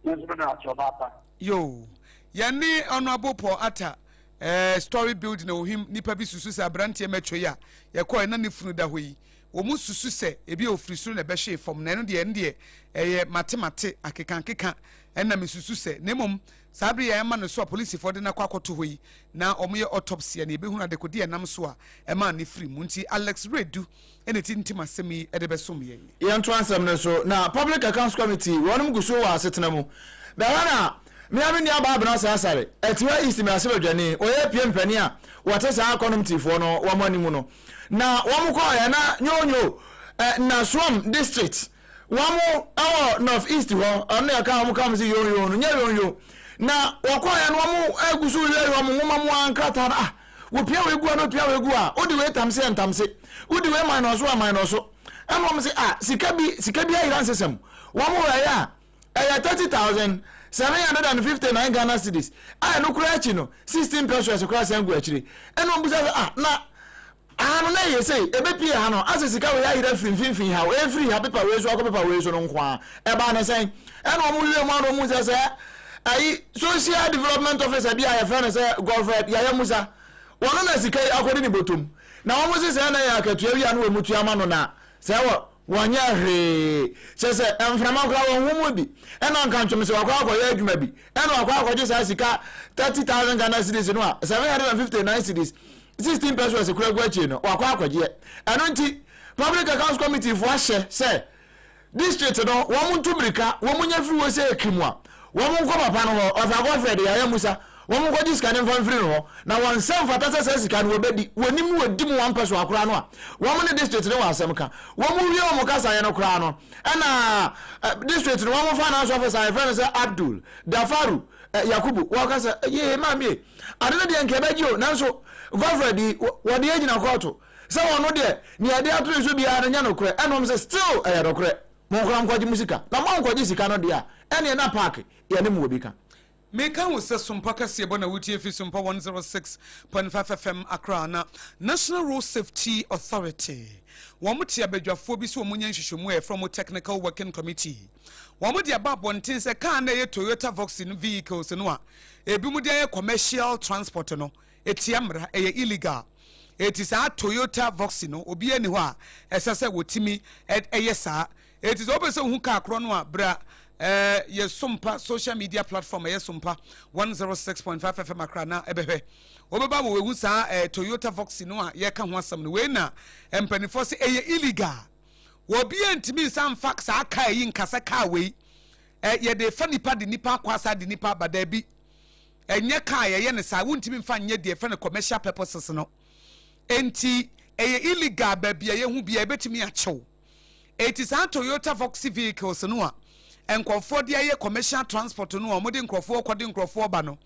Nanso meda ase ɔbaapa. Yo. Yɛne Honourable Paul Atta eh, story building na ohim nipa bi susu sɛ aberanteɛ mɛtwa yi a yɛkɔɛ na ne funu da hɔ yi wɔn susu sɛ ebi a ofiri soro na ɛbɛhwee fam na ɛno deɛ ɛno deɛ ɛyɛ mate mate akeka akeka ɛna mesusu sɛ na mmom saa bere yɛ ɛma no so a polisifoɔ de no akɔ akɔto hɔ yi na wɔyɛ autopsy a na yɛbɛhunu adekode a ɛnam so a ɛmaa no firi mu nti Alex Redu na ɛtintim asɛm yi de bɛsom yɛn. Yɛntoa nsɛm no so na Public Accounts Committee wɔnom gu so wɔ asetena mu. Na ɛhɔ na me ara me nua baa Abena Osei Asare, Atiwa East mmarahyɛbadwani, ɔyɛ APM panin a wɔte saa akɔnomtifoɔ no wɔn anim no. Na wɔn kɔɔeɛ na Nyonyo, eh, Nasuam District Wɔn wɔ North East hɔ, ɔno na yɛka wɔn ka wɔn sɛ yonyo no, nyɛ yonyo. Na wɔkɔɔeɛ no wɔn gu so yɛ wɔn nwoma mu ara nkrataa no, ah, wɔpia wei gu a na wɔpia wei gu a, wode wei tamse a ntamse, wode wei man ɔso a man ɔso. Ɛna wɔn sɛ ah, sika bi, sika bi ayera nsesam. Wɔn wɔ ɛyɛ a, ɛyɛ 30,600. 759 Ghana cedis a ɛno koraa akyi no 16 pesewas koraa san gu akyire. Ɛna wɔn bisa sɛ ah na aha no na ɛyɛ sei ɛbɛpie ha no asɛ sika wei ayera firi mfimfini ha o ɛfiri ha pepa wei so akɔ pepa wei so no nko ara ɛbaa ne sɛn? Ɛna wɔn wiee mu a na wɔn hu sɛ sɛ ayi social development officer bi a yɛfrɛ no sɛ Godfred Yaya Musa wɔno na sika yi akɔdi ne bɔtɔm na wɔn se sɛ na ɛyɛ akatua wi a na wɔn tua ma no na sɛ wɔ wɔnyɛ hwee kyɛ sɛ mframa koraa wɔn ho mu bi ɛna nka ntwom sɛ wakɔ akɔyɛ adwuma bi ɛna wakɔ akɔgye saa sika 30,000 Ghana cedis no a 759 cedis 16 pesewas kura gu akyire no wakɔ akɔgyeɛ. Ɛno nti Public Accounts Committee foɔ ahyɛ sɛ District no wɔn ntu mirika, wɔn nya firi hɔ sɛ ekim a, wɔn nkɔ papa no hɔ, Ɔfa Godfred Yaya Musa, wɔn nkɔgye sika no mfa mfiri no hɔ, na wɔn nsa mfata sɛ saa sika no wɔbɛdi, wɔnim no wɔdi mu wɔn mpɛsoa koraa no a, wɔn ne district no wɔ asɛm ka. Wɔn wie wɔn kasaeɛ no koraa no, ɛna district no wɔn finance officer a yɛfrɛ no sɛ Abdul Dafaru Yakubu, wɔka sɛ, yee maame e, ade no deɛ nka ɛbɛgye o, nanso Godfred yi, wɔde agyina kɔɔto. Sɛ ɔno deɛ nea yɛde ato ne so biara no nyɛ nokorɛ, ɛna wɔn sɛ still ɛyɛ nokorɛ, monkora nkɔgye mo sika, na moankɔgye sika no deɛ a, ɛneɛ na park yɛne mo wɔ bi ka. Meka wo sɛ Sompa kaseɛbɔ na wotie fi Sompa 106.5 FM Accra na National Road Safety Authority wɔn te abadwafoɔ bi sɛ wɔn nyɛ nhwehwɛmu a yɛfrɛ wɔn Technical Working Committee. Wɔn de aba abɔnten sɛ kaa no a ɛyɛ Toyota Voxy no vehicles no a ebinom de ayɛ commercial transport no Etia mmara, ɛyɛ illegal. Enti saa Toyota Voxy no, obiara nni hɔ a ɛsɛ sɛ wɔtumi yɛ saa. Enti sɛ wopɛ sɛ wohu kaa korɔ no a, bra yɛ Sompa social media platform, ɛyɛ Sompa 106.5 FM Accra na ɛbɛhwɛ. Wobɛba ma wɔahu saa Toyota Voxy no a yɛka ho asɛm no. Wei na mpanimfoɔ sɛ ɛyɛ illegal. Obiara ntumi nsa mfa saa kaa yi nka sɛ kaa wei yɛde fa nipa de nipa akɔ asa de nipa aba daabi. Ɛnyɛ car a yɛyɛ no saa, wontumi mfa nyɛ deɛ yɛfrɛ no commercial purposes no. Enti ɛyɛ illegal baabi a yɛhu biara yɛbɛtumi akye wo. Enti saa Toyota Voxy vehicles no a nkurɔfoɔ de ayɛ commercial transport no a wɔde nkurɔfoɔ kɔ de nkurɔfoɔ ba no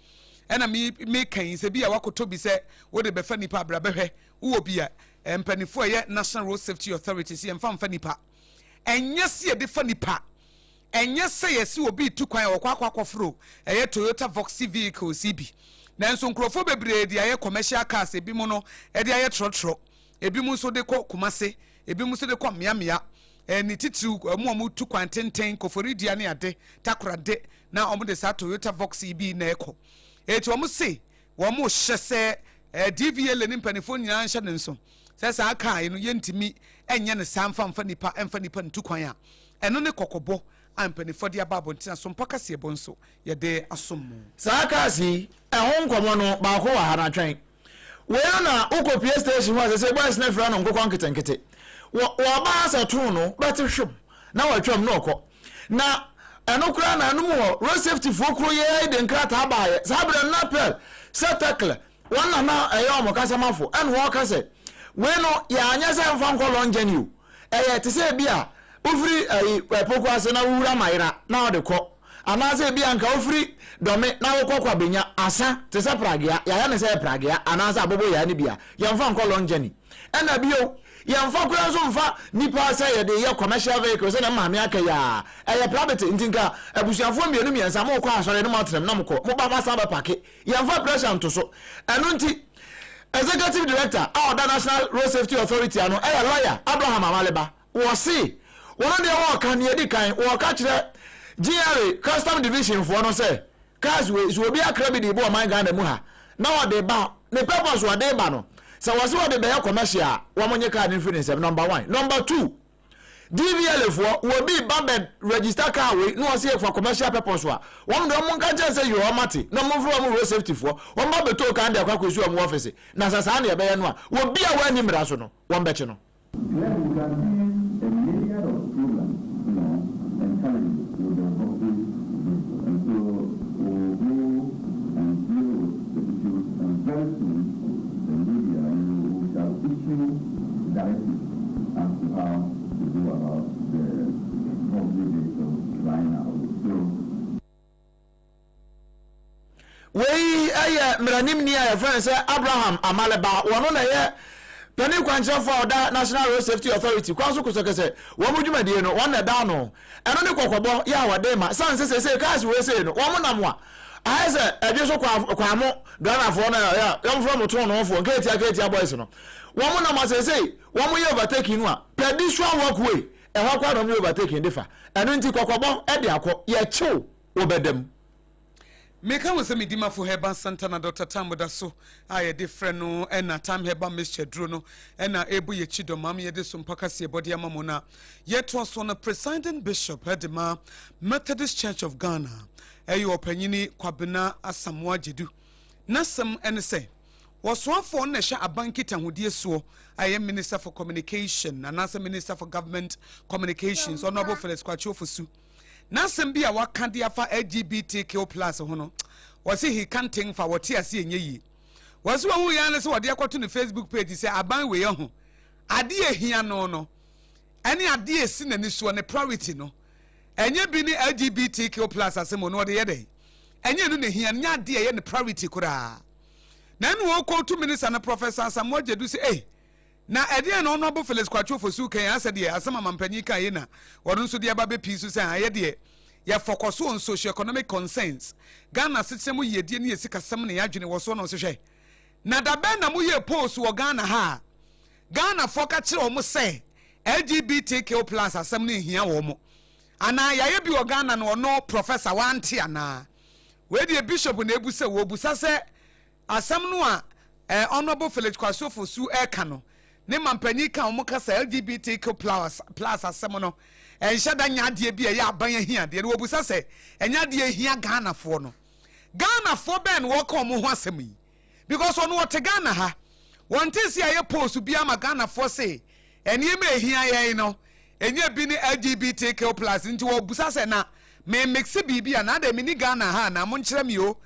ɛna me meka yi sɛ bi a wakɔtɔ bi sɛ wode bɛfa nipa abra bɛhwɛ wowɔ bi a mpanimfoɔ a ɛyɛ National Road Safety Authority sɛ yɛmfa mfa nipa. Ɛnyɛ sɛ yɛde fa nipa. Ɛnyɛ sɛ yɛse obi retu kwan a ɔkɔ akɔ akɔforo ɛyɛ Toyota Voxy vehicles yi bi. Nanso nkurɔfoɔ bebree de ayɛ commercial cars, ebinom no de ayɛ trɔtrɔ, ebinom nso de kɔ Kumasi, ebinom nso de kɔ mmeammea, ne titiriw wɔn a wɔtu kwan tenten, Koforidua ne ade, Takoradi, na wɔde saa Toyota Voxy yi bi na ɛkɔ. Enti wɔse Wɔhyɛ sɛ DVLA ne mpanimfoɔ nyinaa nhyɛ no nso sɛ saa kaa yi no yɛntumi nyɛ no saa mfa mfa nipa mfa nipa ntu kwan a ɛno ne kɔkɔbɔ a mpanimfoɔ de aba abɔnten asompa kaseɛbɔ nso yɛde asom mo. Saa cars yi ɛho nkɔmmɔ no baako wɔ ha na twɛn. Wei no na wokɔ pie station hɔ a sɛsɛ boys no frɛ no nkokɔ nketenkete. Wɔ wɔba ha sɛ too no bɛte hwem na watwam na ɔkɔ. Na ɛno koraa na ɛno mu hɔ road safety foɔ kuro yi ara de nkrataa baayɛ saa berɛ no na pɛl sɛ tɛklɛ wɔn na na ɛyɛ wɔn kasamafo ɛna wɔka sɛ wei no yɛanyɛ sɛ mfa nkɔ long journey o ɛyɛ te sɛ ebi a wofiri ɛyi ɛpoko ase na wowura mayera na wɔde kɔ anaasɛ ebi a nka wofiri dɔme na wokɔ kwabenya asa te sɛ pragea yɛayɛ ne sɛ pragea anaasɛ abobo yaa no bi a yɛmfa nkɔ long journey ɛna bio Yɛnfa koraa nso nfa nipa sɛ yɛde yɛ commercial vehicle sɛdeɛ me maame aka yi aa, ɛyɛ private nti nka abusuafoɔ mmienu mmiɛnsa mokɔ asɔre na moatena mu na mokɔ, moba moasan abɛ pake. Yɛnfa pressure nto so. Ɛno nti Executive Director a ɔda National Road Safety Authority ano ɛyɛ Lawyer Abraham Amaliba. Wɔse wɔn deɛ wɔɔka nea ɛdi kan wɔɔka kyerɛ GRA Custom Division foɔ no sɛ Cars wei sɛ obi akra bi de reba ɔman Ghana mu ha na ɔde ba ne purpose ɔde ba no sɛ wɔse ɔde bɛyɛ commercial a wɔn nye car no mfiri ne nsam number one. Number two, DVLA foɔ wɔbi ba bɛ register car wei na wɔse yɛ for commercial purpose a wɔn deɛ wɔn nka nkyɛn sɛ yoo wɔn ate na wɔn mfrɛ wɔn road safety foɔ wɔn ba bɛtoo car no de akɔ akɔsi wɔn office na sɛ saa na yɛbɛyɛ no a obi a wɔanni mmara so no wɔn bɛkye no. There would have been a myriad of problems, you know, and challenges with the Voxy vehicle. And so we'll go and deal with the issues, and very soon the media, you know, we shall issue directives as to how to go about the Voxy vehicle flying out. So. Wei yɛ mmaranimni a yɛfrɛ no sɛ Abraham Amaleba. Wɔno na ɛyɛ Panin kwankyerɛfoɔ a ɔda National Road Safety Authority kwan so kosɛkɛsɛ wɔn dwumadie no, wɔn na ɛda ano. Ɛno ne kɔkɔbɔ yɛ a wɔde rema. Sane sɛ seesei cars wei sei no, wɔn nam a, ayɛ sɛ ɛdwe so kwa kwamo driverfoɔ no a wɔfrɛ mo toonoofoɔ, nketewa nketewa boys no. Wɔn nam a seesei wɔn yɛ overtaking no a, pedestrian walkway, ɛhɔ koraa na wɔn yɛ overtaking de fa. Ɛno nti kɔkɔbɔ de akɔ, yɛkyew wo bɛda mu. Meka wo sɛ me Dimafo Herbal Centre na Dɔkta Tam da so a yɛde frɛ no na Tam Herbal Mixture duro no na ɛrebɔ yɛn akyi dɔm ama yɛde so mpa kaseɛbɔ de ama mo na yɛtoa so no Presiding Bishop de ma Methodist Church of Ghana ɛyɛ ɔpanyini Kwabena Asamoah Gyedu n'asɛm ne sɛ wɔsoafoɔ no na ɛhyɛ aban nkitahodie soɔ a ɛyɛ Minister for Communication anaasɛ Minister for Government Communications Honourable Felix Kwakye Ofosu N'asɛm bi a waka de afa LGBTQ plus ho no, wɔse he can't think fa wɔte ase ɛnyɛ yie. Wɔse wɔhu yɛ ara ne sɛ wɔde akɔto ne Facebook page sɛ aban wei ahu adeɛ a ɛhia no no ɛne adeɛ a ɛsi n'ani soɔ ne priority no ɛnyɛ bi ne LGBTQ plus asɛm o na wɔde yɛ dɛn? Ɛnyɛ ɛno na ɛhia no, nyɛ adeɛ a ɛyɛ ne priority koraa. Na ɛne wɔkɔɔtu minister no Professor Asamoah Gyedu sɛ ei Na ɛdeɛn na Honourable Felix Kwakye Ofosu ka yi asɛ deɛ asɛm a mampanyin kaa yi na ɔno nso de aba bɛpii so sɛ ayɛ deɛ yɛ fɔkɔso on socio-economic concerns, Ghana asetena mu yiedie ne yɛ sikasɛm na yɛadwene wɔ soɔ na ɔse hwɛ na dabɛn na moyɛɛ polls wɔ Ghana ha a Ghanafoɔ ka kyerɛ wɔn sɛ LGBTQ plus asɛm no nhia wɔn anaa yɛayɛ bi wɔ Ghana na ɔno Professor wante anaa wei deɛ Bishop na ɛbu sɛ wɔbusa sɛ Asɛm no a eh Honourable Felix Kwasi Ofosu reka no, ne mampanyin ka a wɔka sɛ LGBTQ plus plus asɛm no ɛnhyɛ da nyɛ adeɛ bi a ɛyɛ aban ahiadeɛ no, wɔbusa sɛ ɛnyɛ adeɛ a ɛhia Ghanafoɔ no. Ghanafoɔ bɛn na wɔreka wɔn ho asɛm yi? Because ɔno ɔte Ghana ha, wɔntee sɛ yɛayɛ polls biara ma Ghanafoɔ se Nneɛma a ehia yɛn no, ɛnyɛ bi ne LGBTQ plus nti wɔbusa sɛ na me mixe biribi anaa adɛn menni Ghana ha anaa monkyerɛ me o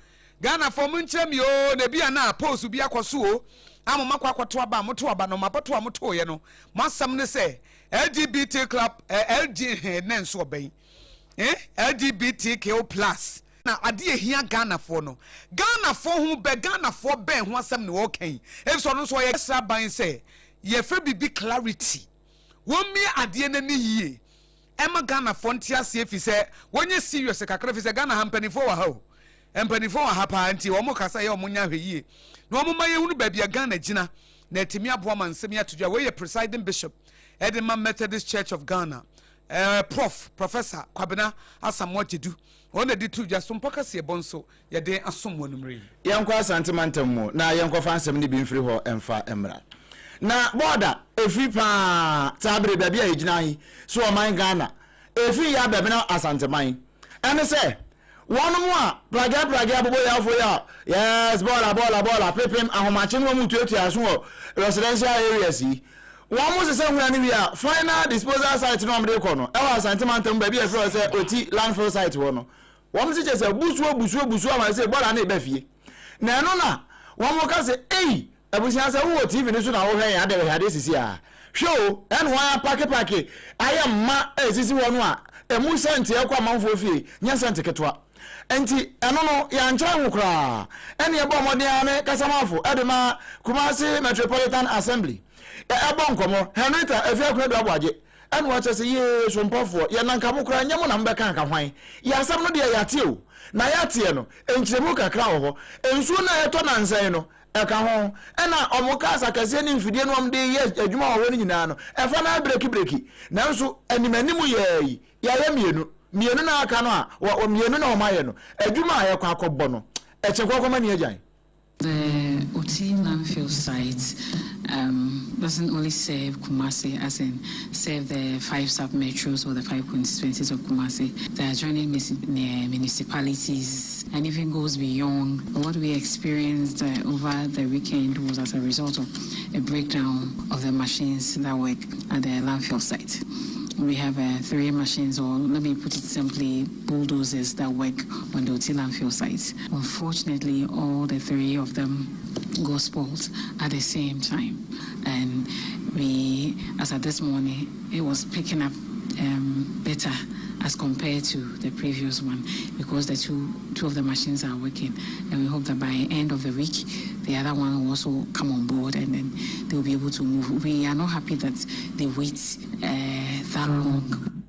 Ghanafoɔ monkyerɛ me o na ebi a na post bi akɔ so o a mo makɔ akɔto aba a moto aba no mabɔto a motoeɛ no mo asɛm ne sɛ LGBT club eh, LG he ne nso ɔbɛn eh, LGBTQ plus na adeɛ ehia Ghanafoɔ no Ghanafoɔ ho bɛ Ghanafoɔ bɛn ho asɛm na wɔreka yi efisɛ ɔno nso ɔyɛ sraban sɛ Yɛfrɛ biribi clarity. Wɔmmie adeɛ no ani yie ɛma Ghanafoɔ nte aseɛ firi sɛ wɔnyɛ serious kakra firi sɛ Ghana ha mpanimfoɔ wɔ ha o. Mpanimfoɔ wɔ ha paa nti wɔn kasa yɛ wɔn nyɛ ahwɛ yie na wɔn ma yɛhunu baabi a Ghana gyina na atumi aboa ma nsɛm yi ato dwa. Wei yɛ presiding bishop ɛde ma Methodist Church of Ghana eh, Prof. Professor Kwabena Asamoah Gyedu. Wɔn na ɛde to dwa so mpɔ kaseɛbɔ nso yɛde asom mo anwummere yi. Yɛnkɔ Asante mantam mu na yɛnkɔfa nsɛm no bi mfiri hɔ mfa mmra. Na bɔɔda ɛfiri paa saa bere baabi a yɛgyina yi so ɔman Ghana ɛfiri yɛ abɛmena Asanteman ɛne sɛ wɔnom a pragea pragea aboboyafoɔ yi a yes bɔɔla bɔɔla bɔɔla pepem ahomakye no wɔn tuatua so wɔ residential areas yi wɔn sesɛ nwura no wie a final disposal site no wɔn de kɔ no ɛwɔ Asante mantam baabi a ɛfrɛ sɛ Oti landfill site hɔ no Wɔn se kyerɛ sɛ busuo busuo busuo ama sɛ bɔɔla no reba fie. Na ɛno na wɔn ka sɛ ei abusua sɛ wowɔ TV no so na wohwɛ yɛn adɛ hwɛ adeɛ sisi a. Hwɛ o ɛna wɔn apake pake ayɛ mma a esisi hɔ no a emu sɛnte ɛkɔ amanfoɔ fie nyɛ sɛnte ketewa. Nti ɛno no yɛankyerɛ ho koraa. Ɛne yɛbɔɔ mmɔden ara ne kasamafo de ma Kumasi Metropolitan Assembly ɛbɔ nkɔmmɔ Henrietta Afia Konadu Aboagye Ɛna wakyerɛ sɛ, Yee, sompafoɔ, yɛn anka mo koraa, nyɛ mo na mobɛka anka hwan? Yɛn asɛm no deɛ yɛate o, na yɛateɛ no, nkyerɛmu kakra wɔ hɔ. Nsuo no a ɛtɔ nansa yi no, ɛka ho. Ɛna wɔn cars akɛseɛ ne mfidie no wɔn de yɛ adwuma wɔ hɔ no nyinaa no, ɛfa no ara brekibireki. Nanso anim anim yɛɛ yi, yɛayɛ mmienu. Mmienu no a aka no a, wɔ, mmienu na wɔayɛ no, adwuma a yɛkɔ akɔbɔ no, ɛkyɛ kɔkɔma ni agyan. The Oti landfill site um, doesn't only serve Kumasi, as in serve the five sub-metros or the five constituencies of Kumasi, the adjoining municipalities, and even goes beyond. What we experienced uh, over the weekend was as a result of a breakdown of the machines that work at the landfill site. We have uh, three machines, or let me put it simply, bulldozers that work on the Oti landfill site. Unfortunately, all the three of them got spoiled at the same time. And we, as at this morning, it was picking up um, better as compared to the previous one because the two two of the machines are working and we hope that by end of the week the other one will also come on board and then they'll be able to move. We are not happy that they wait uh, that long.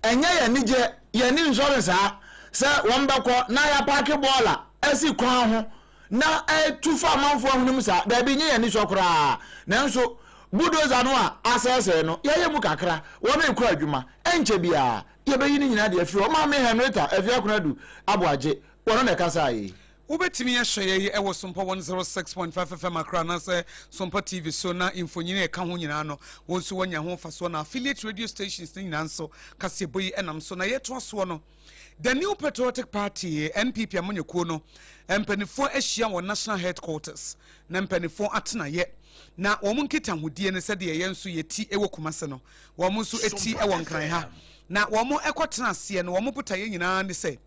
Ɛnyɛ yɛn anigye, yɛn ani nsɔ no saa sɛ wɔbɛkɔ na yɛapaake bɔɔla asi kwan ho na atu fa amanfoɔ ahonim saa. Daabi, ɛnyɛ yɛn anisɔ koraa. Nanso bulldozer no a asɛesɛe no, yɛayɛ mu kakra. Wɔrekɔ adwuma. Ɛnkyɛ biara, yɛbɛyi ne nyinaa de afiri hɔ. Maame Henrietta Afiakonadu Aboagye, wɔno na ɛkasaa yei. Wobɛtumi ahwɛ yɛn wɔ Sompa 106.5 FM Accra anaasɛ Sompa TV so na mfonyin a ɛka ho nyinaa no wo nso woanya ho mfasoɔ na affiliate radio stations no nyinaa nso kaseɛbɔ yi nam so na yɛtoa soɔ no The New Patriotic Party NPP amanyɔkuo no mpanifoɔ ahyia wɔ National Headquarters na mpanifoɔ atenaeɛ na wɔn nkitahodie no sɛdeɛ yɛn nso yɛti wɔ Kumase no wɔn nso ti wɔ Nkran ha na wɔn kɔtena aseɛ no wɔn botaeɛ nyinaa ne sɛ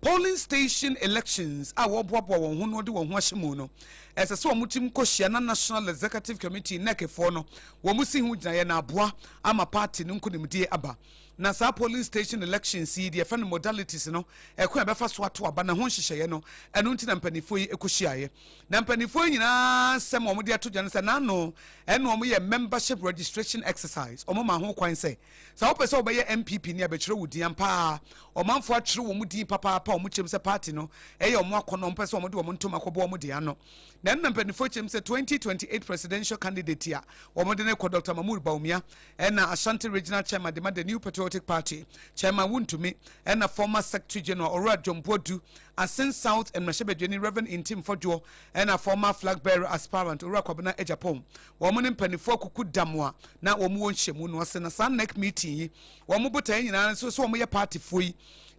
Polling station elections a wɔboaboa wɔn ho na wɔde wɔn ho ahyɛ mu no, ɛsɛ sɛ wɔtim kɔhyia na National Executive Committee, nec, foɔ no wɔn si ho gyinaeɛ na aboa ama party no nkonimdie aba. Na saa polling station elections yi, deɛ yɛfrɛ no modalities no, ɛkwan a ɛbɛfa so ato aba no, ɛho nhyehyɛeɛ no, ɛno nti na mpanimfoɔ yi kɔhyiaeɛ. Na mpanimfoɔ yi nyinaa nsɛm a wɔde ato dwa no sɛ, n'ano ɛna wɔyɛ membership registration exercise, wɔmaa ho kwan sɛ Sɛ wopɛ sɛ wobɛyɛ NPP ni a, bɛkyerɛ wo din. Ampa ara, ɔmanfoɔ akyerɛ wɔn din papaapa a wɔkyerɛ mu sɛ party no yɛ wɔn akɔnnɔ, wɔpɛ sɛ wɔde wɔn ntoma kɔbɔ wɔn deɛ ano. Na ɛno na mpanimfoɔ kyerɛ mu sɛ 2028 presidential candidate a wɔde no rekɔ, Dɔkta Mahmood Bawumia, ɛna Ashanti Regional Chairman de ma the New Patriotic Party, Chairman Wontumi, ɛna former Secretary General Owura John Boadu, Asin South mmarahyɛbadwani Rev. Ntim Fɔdwoɔ, ɛna former flag bearer aspirant Owura Kwabena Agyapong. Wɔn ne mpaninfoɔ akuku dam a na wɔn wɔ nhyiamu no ase na saa nec meeting yi wɔn botaeɛ nyinaa ne sɛ wɔn yɛ party foɔ yi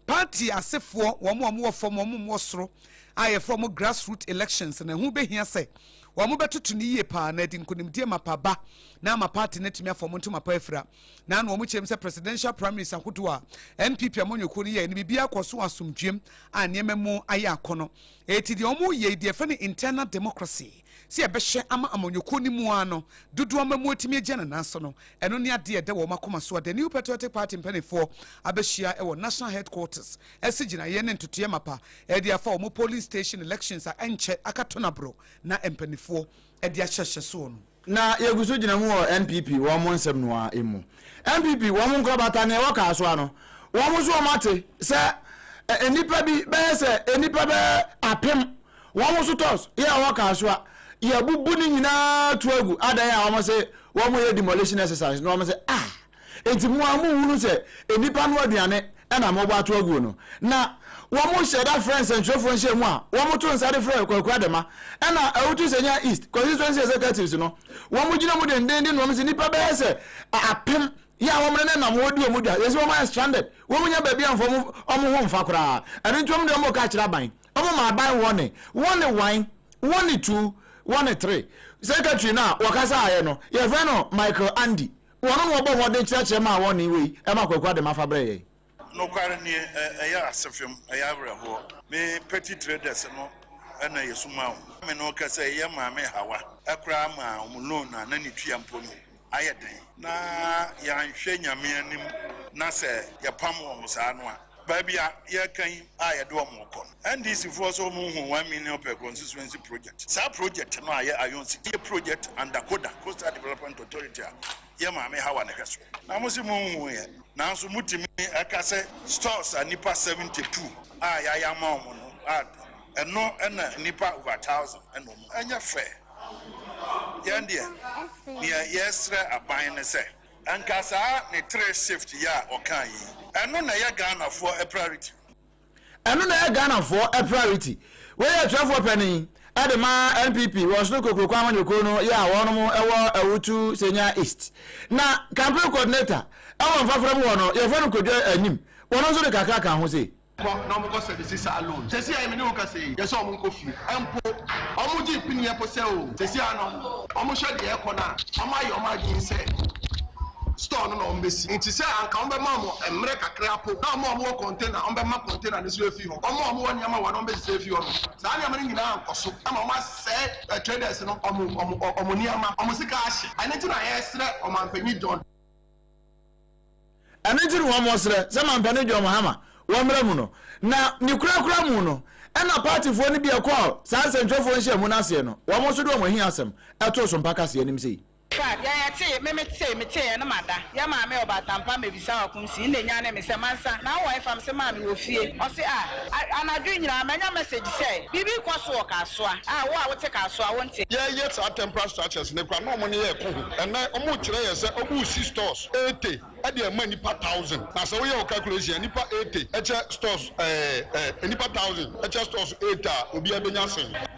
party asefoɔ wɔn a wɔn wɔ fam wɔn wɔ soro a yɛfrɛ wɔn grass root elections na ɛho bɛhia sɛ wɔn bɛtoto no yie paa na ɛde nkonimdie mapa ba na ama party no atumi afa wɔn ntoma pa afira na ano wɔn kyerɛm sɛ presidential primaries ahodoɔ a NPP amanyɔkuo no yɛɛ no biribiara kɔ so asomdwem a nneɛma mu ayɛ akɔnɔ eti deɛ wɔn yɛ yi deɛ yɛfrɛ no internal democracy sɛ yɛbɛhyɛ ama amanyɔkuo no mu ara no dodoɔ ama mu atumi agyina ne nan so no, ɛno ne adeɛ a ɛda wɔn akoma so a The New Patriotic Party mpaninfoɔ abɛhyia wɔ National Headquarters asi gyinaeɛ ne ntotoeɛ mapa de afa wɔn polling station elections a ɛnkyɛ aka tonaboro na mpaninfoɔ de ahyɛhyɛ soɔ no. Na yɛgu so gyina mu wɔ NPP wɔn nsɛm no ara mu. NPP wɔn nkorabata nea ɛwɔ Kasoa no, wɔn nso wɔn ate sɛ nnipa bi bɛyɛ sɛ nnipa bɛyɛ apem wɔn nso tɔs yɛ ɛwɔ Kasoa yɛabubu ne nyinaa tu agu adan a wɔn se wɔn yɛ demolition exercise na wɔn se ah Enti mo ara monhunu sɛ nnipa no aduane na morebɔ ato aguo no. Na wɔhyɛ da frɛ nsɛntwerɛfoɔ nhyiamu a wɔto nsa de frɛ Kwaku Adema ɛna Awutu Senya East Constituency Executives no. Wɔgyina mu dendeenden na wɔse nnipa bɛyɛ sɛ apem yɛ a wɔn nenam hɔ di wɔn dwa. Yɛse wɔn ayɛ stranded, wɔn nnya baabi amfa wɔn ho mfa koraa. Ɛno nti wɔn deɛ wɔreka akyerɛ aban. Wɔn ma aban wɔne, wɔne one, wɔne two, wɔne three. Secretary no a wɔkasaeɛ no, yɛfrɛ no Michael Andy. Wɔn na wɔbɔɔ mmɔden kyerɛkyerɛ maa wɔn nne wei ma Kwaku Adema fa brɛɛ yɛn. Nokware nie, ɛyɛ asefem, ɛyɛ awerɛhoɔ. Me petty traders no na yɛsuma wɔn. Me ne wo kasa yi, yɛn maame Hawa koraa maa wɔn loan a na ne tua mpo no ayɛ den. Na yɛanhwɛ Nyame anim na sɛ yɛpam wɔn saa no a, Baabi a yɛreka yi a yɛde wɔn rekɔ no, NDC foɔ sɛ wɔn hu 1 million per constituency project. Saa project no a yɛ Iron City yɛ project under CODA, Coastal Development Authority a yɛ maame Hawa na ɛhwɛ so. Na mo se mo nhu yɛ, nanso mo tumi ɛka sɛ stores a nnipa 72 a yɛayɛ ama wɔn no a ɛno ɛna nnipa over 1000 ɛna wɔn. Ɛnyɛ fair. Yɛn deɛ, neɛ yɛsrɛ aban ne sɛ. Nka saa ne tre shift yi a ɔkaa yi, ɛno na ɛyɛ Ghanafoɔ priority. Ɛno na ɛyɛ Ghanafoɔ priority. Wei yɛ Atwerɛfoɔ panin de ma NPP wɔ Ɔsono Kokroko amanyɔkuo no yɛ a wɔnom wɔ Awutu Senya East. Na campaign coordinator wɔ Mfafra mu hɔ no yɛfrɛ no Kwadwo Anim, wɔno nso de kakra ka ho sei. Kɔ na ɔmo kɔ sɛvisi saa loan sɛsi a me ne wo kasa yi yɛsɛ ɔmo nkɔ fie mpo ɔmo gye pineɛ mpo sɛ oo sɛsi a no ɔmo hwɛ deɛ ɛkɔ no a ɔmo ayɛ ɔmo adwene sɛ store no na ɔmo bɛsi nti sɛ anka ɔmo bɛma ɔmo mmerɛ kakra po na ɔmo a ɔmo wɔ container ɔmo bɛma container no so afi hɔ ɔmo a ɔmo wɔ nneɛma wɔ no ɔmo bɛsesa afi hɔ no saa nneɛma no nyinaa ankɔ so ama ɔmo asɛe traders no ɔmo ɔmo ɔmo nneɛma ɔmo sika ahye ɛno nti na yɛsrɛ ɔmanpanyin John. Ɛno nti na wɔsrɛ sɛ Mampanin John Mahama wɔmmra mu no. Na ne korakora mu no, ɛna partyfoɔ no bi a ɛkɔɔ saa nsɛntwerɛfoɔ nhyiamu no aseɛ no, wɔn nso de wɔn ahiasɛm too so mpa kaseɛ anim sei. Fact, yɛ yɛ tee, me me tee, me tee yɛ na ma da. Yɛ maame ɔbaatampa mebisa wo akomsi, nna enyanee me sɛ mansa, na wo wɔ hefa, me se maame wɔ fie, ɔse ah, a, anadwo yi nyinaa manya message sɛ biribi rekɔ so wɔ Kasoa, ah, wo a wote Kasoa wo nte. Yɛreyɛ saa temporary structures no koraa na wɔn ne yɛn reko ho. Ɛnnɛ wɔrekyerɛ yɛn sɛ wɔresi stores 80 de ama nnipa thousand. Na sɛ woyɛ wo calculation a, nnipa 80 kyɛ stores ɛɛ ɛɛ nnipa thousand kyɛ stores 80 a, obiara bɛnya sɛn?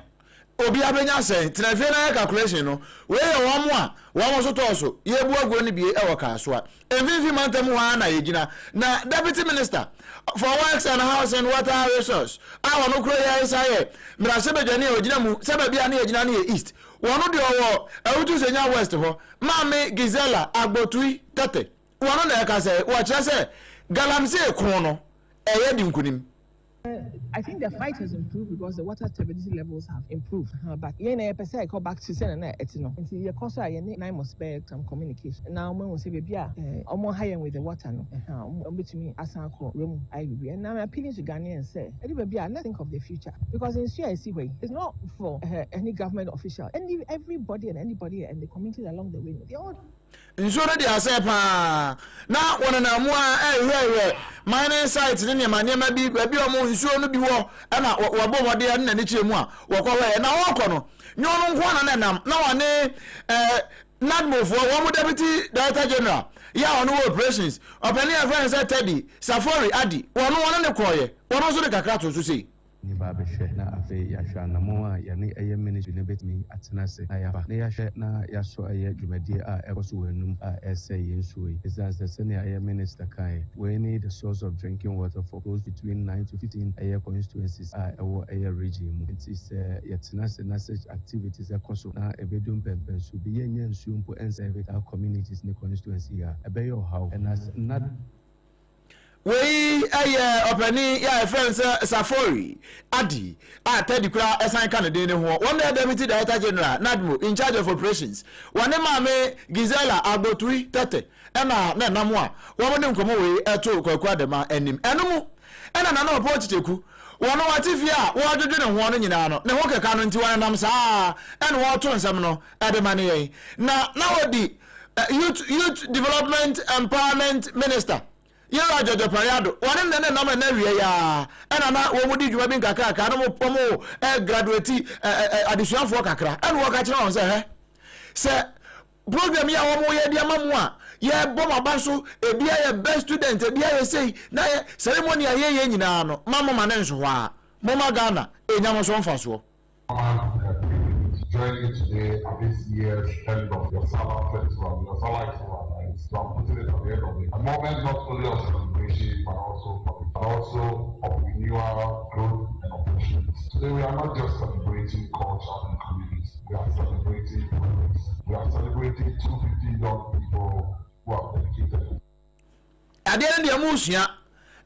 Obiara bɛnya sɛn? Tena fie na yɛ calculation no. Wei yɛ wɔn a wɔn nso tɔɔ so yɛrebu aguo no bie wɔ Kasoa. Mfimfini mantam hɔ ara na yɛgyina. Na Deputy Minister for Works and Housing Water Resource a ɔno koro yi san yɛ mmarahyɛbadwani a ɔgyina mu sɛ baabi a ne yɛgyina no yɛ East. Wɔno deɛ ɔwɔ Awutu Senya West hɔ. Maame Gisela Agbotui Tete. Wɔno na ɛka sɛ wɔkyerɛ sɛ galamsey ko no ɛyɛ di nkunim. I think the fight has improved because the water turbidity levels have improved uh, but yɛn na yɛpɛ sɛ ɛkɔ back to sɛnea na ɛte no nti yɛkɔ so a yɛne NAIMOS bɛyɛ some communication na wɔn ahu sɛ baabi a wɔn ha yɛn with the water no wɔn bɛtumi asan akɔ wura mu ayɛ biribi and I'm appealing to Ghanaians sɛ ɛde baabi a let's think of the future because nsuo a ɛsi hɔ yi is not for uh, any government official any everybody and anybody and the communities along the way they all Nsuo no de asɛe paa. Na wɔnenam mu ara rehwɛhwɛ mining site ne nneɛma nneɛma bi, baabi a wɔn nsuo no bi wɔ, ɛna wɔbɔ mmɔden ɛde n'ani kyerɛ mu a wɔkɔhwɛɛ. Na wɔrekɔ no, nyɛ ɔno nko ara na na ɛnam, na wɔne ɛɛ NADMOfoɔ, wɔn deputy director general yɛ a ɔno wɔ operations, ɔpanin a yɛfrɛ no sɛ Teddy Safori Adi, wɔn wɔne no kɔeɛ, wɔn nso de kakra too so sei. Ne ba abɛhwɛ na afei yɛahwɛ anamɔn a yɛne ɛyɛ ministry no bɛtumi atena ase na yɛafa na yɛahwɛ na yɛasɔ ɛyɛ dwumadie a ɛkɔ so wɔ anum a ɛresɛe yɛn nsuo yi. Ɛsiane sɛ sɛnea ɛyɛ minister kaeɛ, wei ne the source of drinking water for close between 9 to 15 ɛyɛ constituencies a ɛwɔ ɛyɛ region mu. Nti sɛ yɛtena ase na such activities ɛkɔ so na ɛbɛdu mpɛnpɛnsoɔ bi yɛnnya nsuo mpo ɛnserve saa communities ne constituency yi a, ɛbɛyɛ ɔhaw. Ɛna na. Wei yɛ ɔpanin a yɛfrɛ no sɛ Safori Adi a Teddy koraa san ka ne din no ho. Wɔn na yɛ Deputy Director General, NADMO, in charge of operations. Wɔne Maame Gisela Agbotui Tete na na ɛnam a wɔde nkɔmmɔ wei too Kwaku Adema anim. Ɛno mu na Nana Ɔpɔn Kyekyeku, wɔn wɔte fie a wɔredwedwe ne ho no nyinaa no, ne ho keka no nti wɔnenam saa ara na wɔreto nsɛm no de ma ne yɛn. Na na wɔdi Youth Youth Development Empowerment Minister, Yewura George Opare Addo, wɔne ne nenam ɛna awia yi ara ɛna na wɔn di dwuma bi nkakrakra na wɔn wɔn ɛ graduate ɛ ɛ adesuafoɔ kakra ɛna wɔka kyerɛ wɔn sɛ hɛ sɛ program yi a wɔn yɛ de ama mu a yɛbɔ mo aba so ebi ayɛ best student ebi ayɛ sei na yɛ ceremony a yɛyɛ nyinaa no ma mo ma ne nso hɔ a mo ma Ghana enya mo so mfasoɔ. Join me today at this year's end of your Salah festival. Your Salah is over, right? So I'm putting it at the end of it. A moment not only of celebration, but also but also of renewal, growth, and opportunity. Today we are not just celebrating culture and community. We are celebrating progress. We are celebrating 250 young people who have dedicated Adeɛ no deɛ moresua,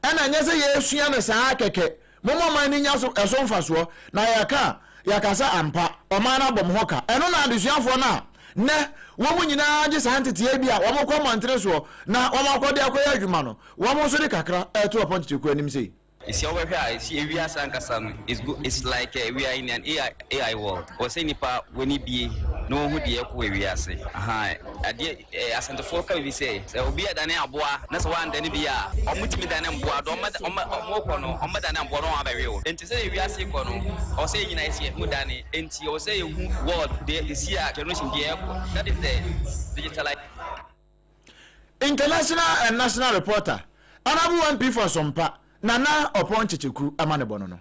ɛna ɛnyɛ sɛ yɛresua no saa kɛkɛ. Momma ɔman no nya so ɛso mfasoɔ, na yɛka a, yɛaka sɛ ampa, ɔman no abɔ mo ho ka. Ɛno na adesuafoɔ no a nnɛ wɔn nyinaa gye saa nteteɛ bi a wɔkɔ mmɔntene soɔ na wɔakɔ de akɔyɛ adwuma no, wɔn nso de kakra reto ɔpɔn kyekyeku anim sei. Sɛ wobɛhwɛ a, si ewiase ankasa no is go is like eh, we are in an AI AI world. Wɔ sɛ nipa w'ani bie na wɔhu deɛ ɛkɔ wɔ wiase. Aha, adeɛ eh, Asantefoɔ ka biribi sɛ, sɛ obi adane aboa na sɛ woandane bi a, wɔtumi dane mboa do, wɔn wɔn kɔ no, wɔbɛdane aboa na wɔn abɛwe wo. Enti sɛdeɛ wiase kɔ no, ɔwɔ sɛ yɛn nyinaa yɛsi yɛn ho dane. Enti ɔwɔ sɛ yɛhu world deɛ esi a generation deɛ ɛkɔ. That is the digitalization. International and National Reporter, Honourable MP for Sompa, Nana Oppong Kyekyeku amanebɔ no no.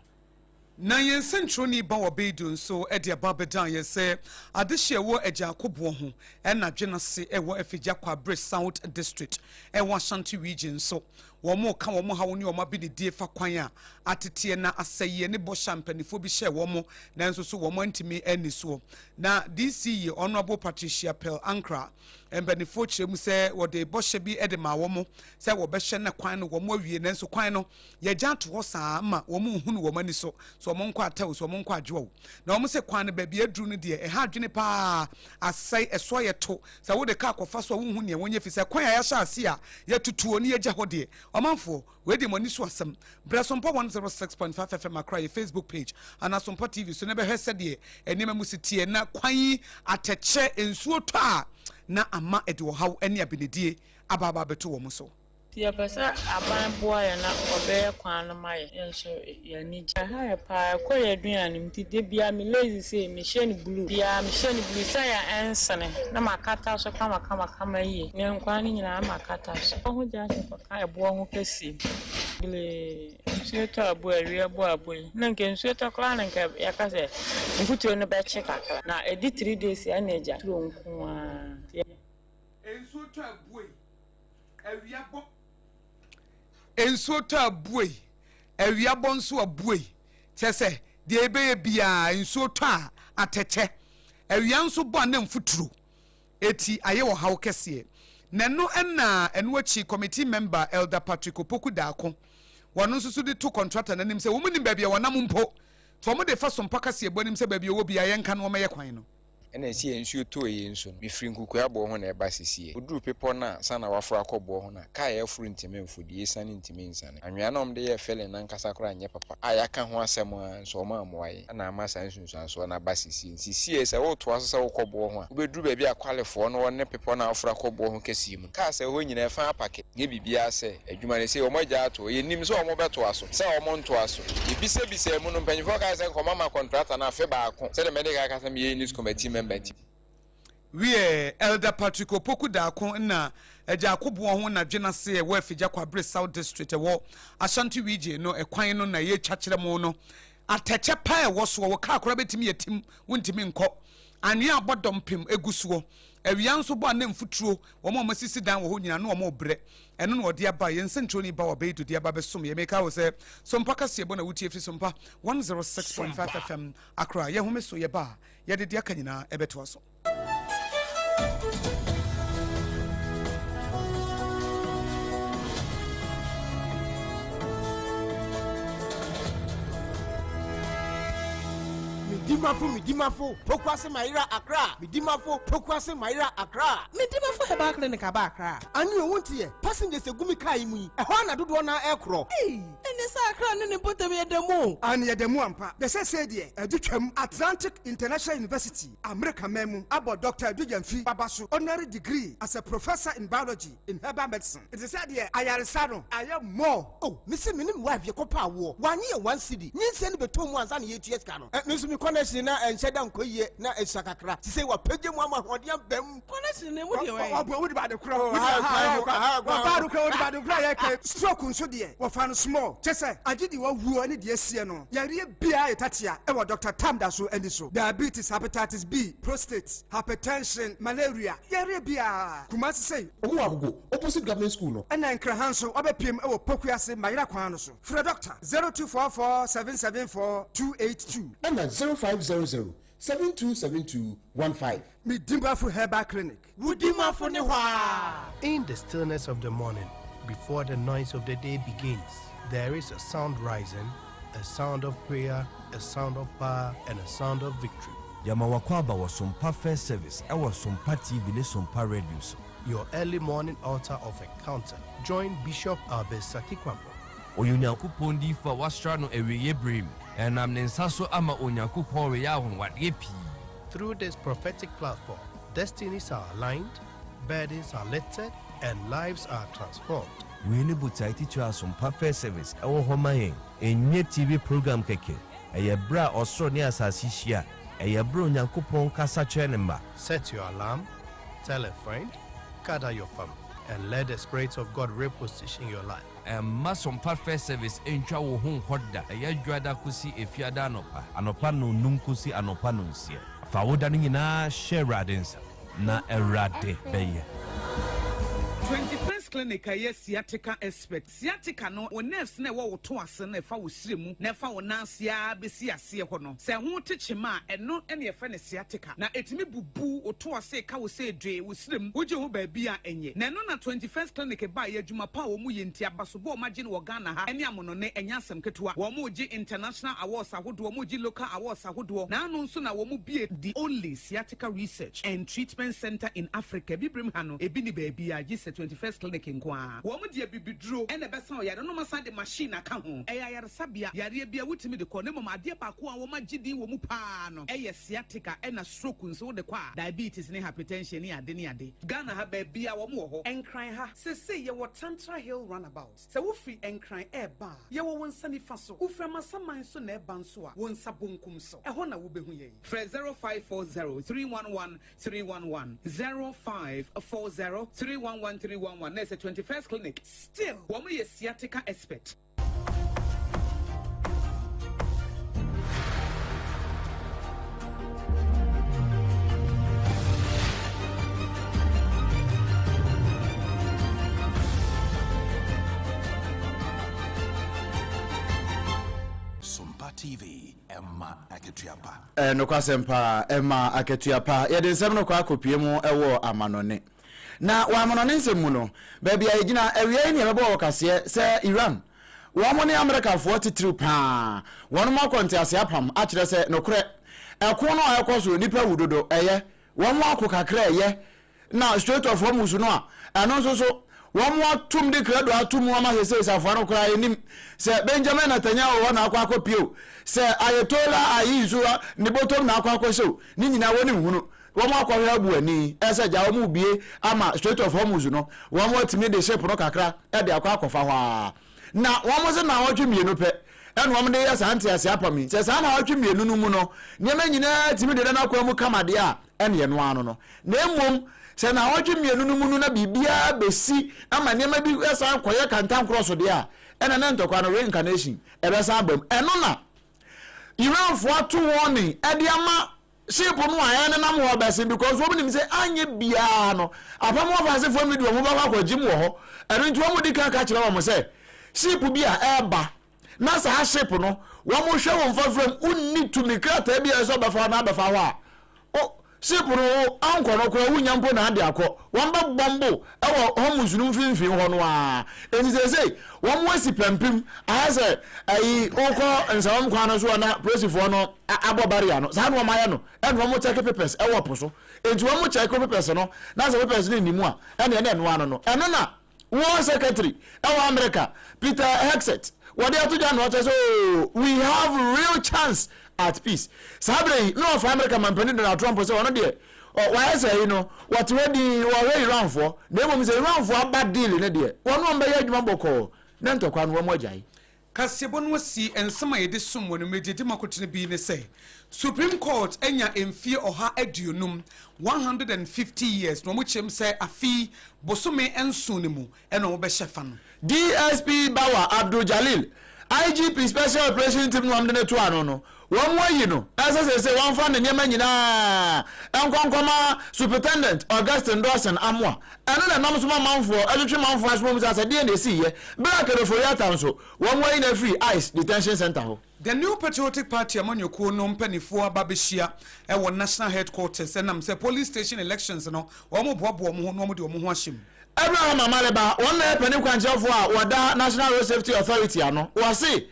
Na yɛn sɛnkyerɛwni Bawa Beidu nso de aba abɛdan yɛn sɛ adehye a ɛwɔ Agya-Akoboɔ ho na Dwenase wɔ Afigya Kwabre South District wɔ Ashanti Region nso. Wɔreka wɔn haw ne wɔn abenedie fa kwan a ateteɛ na asɛeɛ ne bɔhyɛ a mpanimfoɔ bi hyɛɛ wɔn nanso so wɔn antumi anni soɔ. Na DC Honourable Patricia Pearl Ankrah mpanimfoɔ kyerɛ mu sɛ wɔde bɔhyɛ bi de maa wɔn sɛ wɔbɛhyɛ na kwan no wɔn awie nanso kwan no yɛgya ato hɔ saa ma wɔn nhunu wɔn ani so so wɔn nkɔ atɛw so wɔn nkɔ adwoa o na wɔn sɛ kwan no baabi aduru no deɛ ɛha adwene paa asɛe ɛso ayɛ to sɛ wode kaa kɔfa so a wonhu nea wɔnyɛ fi sɛ kwan a yɛahyɛ ase a yɛtutuo ne yɛgya hɔ deɛ ɔmanfoɔ wei deɛ mo ani so asɛm brɛ Sompa 106.5 FM Accra yɛ Facebook page anaa Sompa TV so na bɛhwɛ sɛdeɛ nneɛma mu si teɛ na kwan yi atɛkyɛ nsuo tɔ a na ama ɛde ɔhaw ne abenedie aba aba abɛto wɔn so. Nti yɛpɛ sɛ aban boa yɛn na ɔbɛyɛ kwan no ma yɛn, yɛn nso yɛn ani gye. Ɛha yɛ paa, ɛkɔ yɛn aduane mu nti da biara me lazy sei mehyɛ no blue, biara mehyɛ no blue sɛ yɛ ɛnsene na makata so kama kama kama yie, ne nkwan no nyinaa na makata so. Ɛboɔ ho junction kɔka ɛboɔ ho kɛseɛ mu bebree, nsuo tɔ aboɔ awia bɔ aboɔ yi na nka nsuo tɔ koraa na nka yɛka sɛ mfuturo no bɛkye kakra na ɛdi 3 days a ɛna agya turo nko ara. Nsuo tɔ aboɔ yi. Awia bɔ. Nsuo tɔ abuei, awia bɔ nso abuei. Kyerɛ sɛ, deɛ ɛbɛyɛ biara, nsuo tɔ a, atɛkyɛ. Awia nso bɔ a na mfuturo. Eti ayɛ ɔhaw kɛseɛ. Na ɛno na ɛno akyi committee member Elder Patrick Opoku Darko, wɔn nso so de to contractor no anim sɛ wɔn nim baabi a wɔnam mpo. Nti wɔn de fa Sompa kaseɛbɔ anim sɛ baabi a ɔwɔ biara yɛnka no wɔmmɛyɛ kwan no. Ɛna ɛsi a nsuo tɔɔ yei nso no, mefiri Nkukua boɔ ho na ɛba sesie. Woduru bepɔ no a, ansa na woaforo akɔ boɔ ho no a, kaa a ɛreforo ntumi mforo, deɛ ɛresiane ntumi nsiane. Anwea no a wɔde yɛɛ filling no ankasa koraa nyɛ papa a yɛaka ho asɛm ara nso wɔammoa yɛn na ama saa nsunsuansoɔ no aba sesie. Nti sesie sɛ woretoa so sɛ wokɔ boɔ ho a, wobɛduru baabi a kwalefoɔ no wɔ ne bepɔ no a woforo akɔ boɔ ho kɛseɛ mu no, cars a ɛwɔ hɔ nyinaa ɛfa apake. Nyɛ biribiara sɛ adwuma no sei wɔagya ato hɔ, yɛnnim sɛ wɔbɛtoa so, sɛ wɔntoa so. Yɛbisabisaa mu no, mpanyimfoɔ kae sɛ nka wɔama kɔntrata no afe baako, sɛdeɛ madi kan aka sɛ meyɛ Unit Committee member nti. Wiɛ, Elder Patrick Opoku Darko na Agya Akoboɔ ho na dwen ase ɛwɔ Afigya Kwabre South District ɛwɔ Ashanti Region no ɛkwan no na yɛtwa kyerɛ mo no. Atɛkyɛ paa ɛwɔ soɔ, wo kaa koraa bɛtumi atim, wontumi nkɔ. Anwea abɔ dɔmpem egu soɔ. Awia nso bɔ a na mfuturo, wɔn a wɔasisi dan wɔ hɔ nyinaa na wɔrebrɛ. Ɛno na wɔde aba, yɛn nsɛnkyerɛwni Bawa Beidu de aba abɛsom yɛn. Meka wo sɛ, Sompa kaseɛbɔ na wotie fi Sompa 106.5 FM Accra. Yɛhome so, yɛba a, yɛde deɛ aka nyinaa ɛbɛtoa so. Medimafo Medimafo Pokuase Mayera Accra Medimafo Pokuase Mayera Accra. Medimafo Herbal Clinic aba Accra. Ane o wonte yɛ, passengers egu me car yi mu yi, ɛhɔ ara na dodoɔ no ara ɛrekorɔ. Ei, ɛneɛ sɛ Accra ne ne mpɔtam yɛ da mu o. Aane yɛda mu ampa. Bɛ sɛsɛɛ deɛ, adu twam. Atlantic International University, Amerika man mu, abɔ Dɔkta Adu Gyamfi aba so honorary degree as a Professor in Biology in Herbal Medicine. Nti sɛ deɛ ayaresa no ayɛ more. Oh, mese me ne me wife yɛkɔ pɛ awoɔ, wannye yɛn one cedi, nyinsɛn no bɛtɔ mu ansa na yɛretua sika no. Eh, me nso me connection na ɛnhyɛ da nkɔ yie na ɛsua kakra, sesei wapagya mu ama ahoɔden aba mu. Connection no emu deɛ wɔyɛ. Ɔbɔ wodi baade korɔ. Ɔbaa no korɔ wodi baade korɔ yɛ kɛ. Stroke nso deɛ wɔfa no small kyɛ sɛ agye deɛ wawuo ne deɛ asie no yareɛ biara yɛ tatea ɛwɔ Doctor Tam da so ani so diabetes hepatitis B prostate hypertension malaria yareɛ biara Kumasi sei. Ɔmo wɔ Agogo opposite government school no. Ɛna Nkraha nso wabɛpiem ɛwɔ Pokuase Mayera kwan no so frɛ Doctor 0244 774 282. Ɛna 0500 7272 15. Medimafo Herbal Clinic. Wo dimafo ne hɔ aa. In the stillness of the morning, before the noise of the day begins, there is a sound rising, a sound of prayer, a sound of power, and a sound of victory. Yɛma w'akwaaba wɔ Sompa First Service ɛwɔ Sompa TV ne Sompa Radio so. Your early morning altar of encounter. Join Bishop Albert Sakikwambo. Ɔyɛ Onyankopɔn diyifo a wɔasra no awieeɛ berɛ mu. Ɛnam ne nsa so ama Onyankopɔn reyɛ anwanwadeɛ pii. Through this prophetic platform, destinies are aligned, burdens are lifted, and lives are transformed. Wei ne botae titire a Sompa First Service wɔ hɔ ma yɛn. Ɛnyɛ TV program kɛkɛ. Ɛyɛ berɛ a ɔsoro ne asase hyia. Ɛyɛ berɛ a Onyankopɔn kasa kyerɛ ne mma. Set your alarm, tell a friend, gather your family, and let the Spirit of God reposition your life. Mma Sompa First Service ntwa wo ho nkɔ da. Ɛyɛ Dwoada kosi Efiada anɔpa. Anɔpa nnɔnnum kosi anɔpa nnɔnsia. Fa wo da no nyinaa hyɛ Awurade nsa, na Awurade bɛyɛ. 21st. Clinic a ɛyɛ sciatica expert. Sciatica no, wo nerves no a ɛwɔ wo to ase no a ɛfa wo srɛ mu na ɛfa wo nan ase ara bɛsi aseɛ hɔ no, sɛ ɛho te kyema a, ɛno na yɛfrɛ no sciatica. Na ɛtumi bubu wo to ase ka wo sɛ dwee wo srɛ mu, wogye ho baabi a ɛnyɛ. Na ɛno na 21st Clinic baeɛ, adwuma pa a wɔn yɛ nti, abasobɔ a wɔagye no wɔ Ghana ha ne amonone, ɛnyɛ asɛm ketewa. Wɔregye international awards ahodoɔ, wɔregye local awards ahodoɔ, na ano nso na wɔbue the only sciatica research and treatment centre in Africa, Abibirem ha no, ebi nni baabiara gye sɛ 21st Clinic nko ara. Wɔn de abibiduro na ɛbɛsa ɔyare no, na wɔasan de machine aka ho. Ɛyɛ ayaresabea, yareɛ biara wotumi de kɔ, na mmom adeɛ baako a wɔagye din wɔ mu pa ara no yɛ sciatica ɛna stroke nso wode kɔ a, diabetes ne hypertension ne ade ne ade. Ghana ha baabiara wɔn wɔ hɔ. Nkran ha, seesei yɛwɔ Tantra Hill Runabout. Sɛ wofiri Nkran reba a, yɛwɔ wo nsa nifa so. Wofiri Amasaman nso na ɛreba nso a, wo nsa bonkum so. Ɛhɔ na wobɛhu yɛn. Frɛ 0540 311 311, 0540 311 311 na ɛsɛ 21st Clinic. Still, wɔn yɛ sciatica expert. Sompa TV, ɛma akatua pa. Ɛyɛ nokwasɛm paa, ɛma akatua pa. Yɛde nsɛm no kɔ akɔpue mu wɔ amanɔne. Na wɔ amanɔne nsɛm mu no, baabi a yɛgyina awia yi ne yɛbɛbɔ wɔ kaseɛ sɛ Iran, wɔn ne Amerikafoɔ titiriw paa, wɔn akɔ ntease apam akyerɛ sɛ nokorɛ, ɛko no a ɛkɔ so, nnipa wu dodo, ɛyɛ, wɔn ako kakra ɛyɛ, Na Strait of Hormuz no a, ɛno nso so, wɔatom de krado ato mu ama seesei safoa no koraa yɛnnim sɛ Benjamin Netanyahu hɔ na akɔ akɔpie o, sɛ Ayatollah Ali nso ne bɔtɔm na akɔ akɔhyɛ o, ne nyinaa wɔn nhunu. Wɔn akɔhwɛ abu ani sɛ gya wɔn rebue ama Strait of Hormuz no, wɔn atumi de ship no kakra de akɔ akɔfa hɔ ara. Na wɔn se nnawɔtwe mmienu pɛ ɛna wɔn de yɛ saa ntease apam yi. Sɛ saa nnawɔtwe mmienu no mu no, nneɛma nyinaa tumi deda n'akwan mu kama deɛ a, ɛne ɛno ara no no. Na mmom, sɛ nnawɔtwe mmienu no mu no na biribiara bɛsi ama nneɛma bi san kɔyɛ kantankorɔ so deɛ a, ɛna na ntɔkwa no, reincarnation, ɛbɛsan aba mu. Ɛno na Iranfoɔ ato warning de ama ship no a ɛnenam hɔ bɛsen because wɔn nim sɛ anyɛ biara no apam afasefoɔ no de wɔn bɛkɔ akɔgyim wɔ hɔ. Ɛno nti wɔn di kan ka kyerɛ wɔn sɛ ship bi a ɛreba na saa ship no wɔn hwɛ wɔn fafram wonni tumi krataa bi a ɛsɛ ɔbɛfa hɔ na abɛfa hɔ a o ship no wo ankɔ no koraa wonya mpo na ade akɔ wɔn bɛ bɔmbo ɛwɔ Hormuz no mfimfini hɔ no ara enti seesei wɔn asi pampim ayɛ sɛ ayi wokɔ nsawam kwan no so a na polisifoɔ no abɔ barrier no saa na wɔn ayɛ no ɛna wɔn check papers ɛwɔ po so enti wɔn check papers no na sɛ papers no nni mu a ɛna ɛna ɛno ano no ɛno na War Secretary wɔ America, Peter Hegseth, wɔde ato dwa na ɔkyerɛ sɛ oh, we have real chance at peace. Saa berɛ yi, na ɔfa America mampanin Donald Trump sɛ ɔno deɛ wayɛ sɛ yi no, wɔte hɔ din, wɔhwɛ Iranfoɔ, na mmom sɛ Iranfoɔ aba deal no deɛ, wɔne wɔn bɛyɛ adwuma bɔkɔɔ na ntɔkwa no wɔn agyae. Kaseɛbɔ no asi nsɛm a yɛde som wɔ no mmerɛ di mu akotene bi ne sɛ, Supreme Court anya mfie ɔha aduonum, 150 years, na wɔkyerɛm sɛ afe yi bosome nson no mu na wɔbɛhyɛ fa no. DSP Bawa Abdul Jalil, IGP Special Operation Team no a wɔde no too ano no, wɔayi no sɛ seesei wɔmfa ne nneɛma nyinaa nkɔ nkɔma Superintendent Augustine Dawson Amoah. Ɛno na ɛnam so ma manfoɔ twetwe manfoɔ aso ma wɔbisa sɛ deɛn na ɛsiiɛ berɛ a Ken Ofori-Atta nso, wɔayi no afiri ice Detention Centre hɔ. The New Patriotic Party amanyɔkuo no mpaninfoɔ aba abɛhyia wɔ National Headquarters ɛnam sɛ polling station elections no wɔn boaboa wɔn ho na wɔn de wɔn ho ahyɛ mu. Abraham Amaleba, wɔn na yɛ panin kwankyerɛfoɔ a wɔda National Road Safety Authority ano, wɔse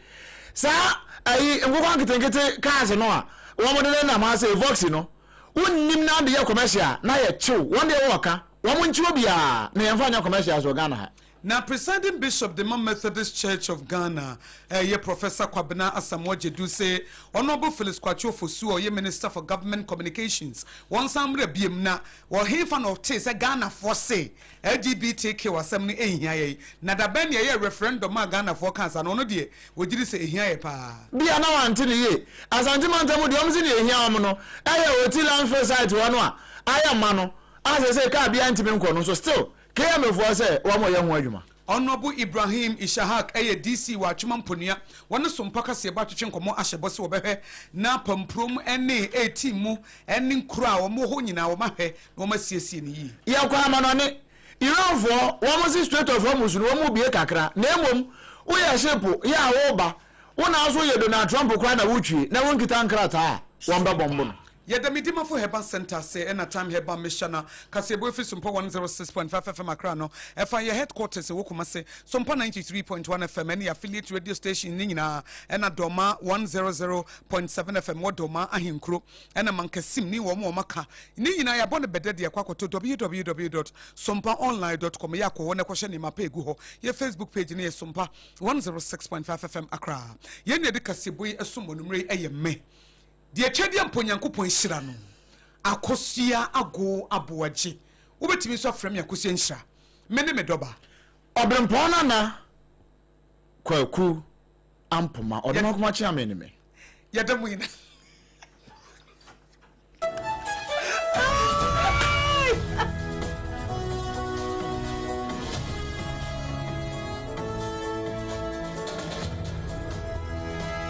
saa ayi nkokɔ nketenkete cars no a wɔn de nenam ha sɛ Voxy no, wonnim na ade yɛ commercial na yɛ kyew, wɔn deɛ wɔka, wɔn nkye obiara na yɛmfa nyɛ commercials wɔ Ghana ha. Na Presiding Bishop de ma Methodist Church of Ghana yɛ Professor Kwabena Asamoah Gyedu se Honourable Felix Kwakye Ofosu a ɔyɛ Minister for Government Communications wɔnsan mmra biom na wɔ hefa na ɔtee sɛ Ghanafoɔ se LGBTQ asɛm no nhia yɛn na dabɛn na yɛyɛɛ referendum a Ghanafoɔ kaa saa no ɔno deɛ ɔgyedi sɛ ɛhia yɛ paa. Bia na wante no yie. Asante mantam deɛ wɔn se deɛ ɛhia wɔn no ɛyɛ Oti landfill site hɔ no a ayɛ ma no a seesei car biara ntumi nkɔ no nso still KMA foɔ sɛ wɔn yɛ ho adwuma. Honourable Ibrahim Ishahak yɛ DC wɔ Atwema Mponua. Wɔne Sompa Kaseɛbɔ atwetwe nkɔmmɔ ahyɛ bɔ sɛ wɔbɛhwɛ na Pampurom ne Etim mu ne nkuro a wɔwɔ hɔ nyinaa wɔahwɛ na wɔasiesie no yie. Yɛkɔ amanɔne. Iranfoɔ, wɔn se Strait of Hormuz no wɔn bue kakra, na mmom woyɛ ship yɛ a woreba, wo na nso woyɛ Donald Trump koraa na wotwie na wonkita nkrataa a, wɔn bɛ bɔmbo no. Yɛda Medimafo Herbal Centre ase ɛna Time Herbal Mixture na kaseɛbɔ ɛfiri Sompa 106.5 FM Accra no ɛfa yɛ headquarters ɛwɔ Kumasi, Sompa 93.1 FM ɛne yɛ affiliate radio station no nyinaa ɛna Dormaa 100.7 FM wɔ Dormaa Ahenkuro ɛna Mankasim ne wɔn a wɔn aka ne nyinaa yɛabɔ no bɛdɛ de akɔ akɔto www dot sompaonline dot com yɛ akɔ hɔ na ɛkɔhyɛ nneɛma pa ɛgu hɔ yɛ Facebook page no yɛ Sompa 106.5 FM Accra. Yɛn na yɛde kaseɛbɔ yi ɛsom wɔ anwummerɛ yi ɛyɛ me Deɛ Twedeɛ mpo Nyankopɔn nhyira no Akosua Agoo Aboagye Wobɛtumi nso afrɛ me Akosua Nhyira Me ne me dɔba. Ɔberempɔn Nana Kwaku Ampoma Ɔdomankoma Kyeame ne me. Yɛda mo nyinaa.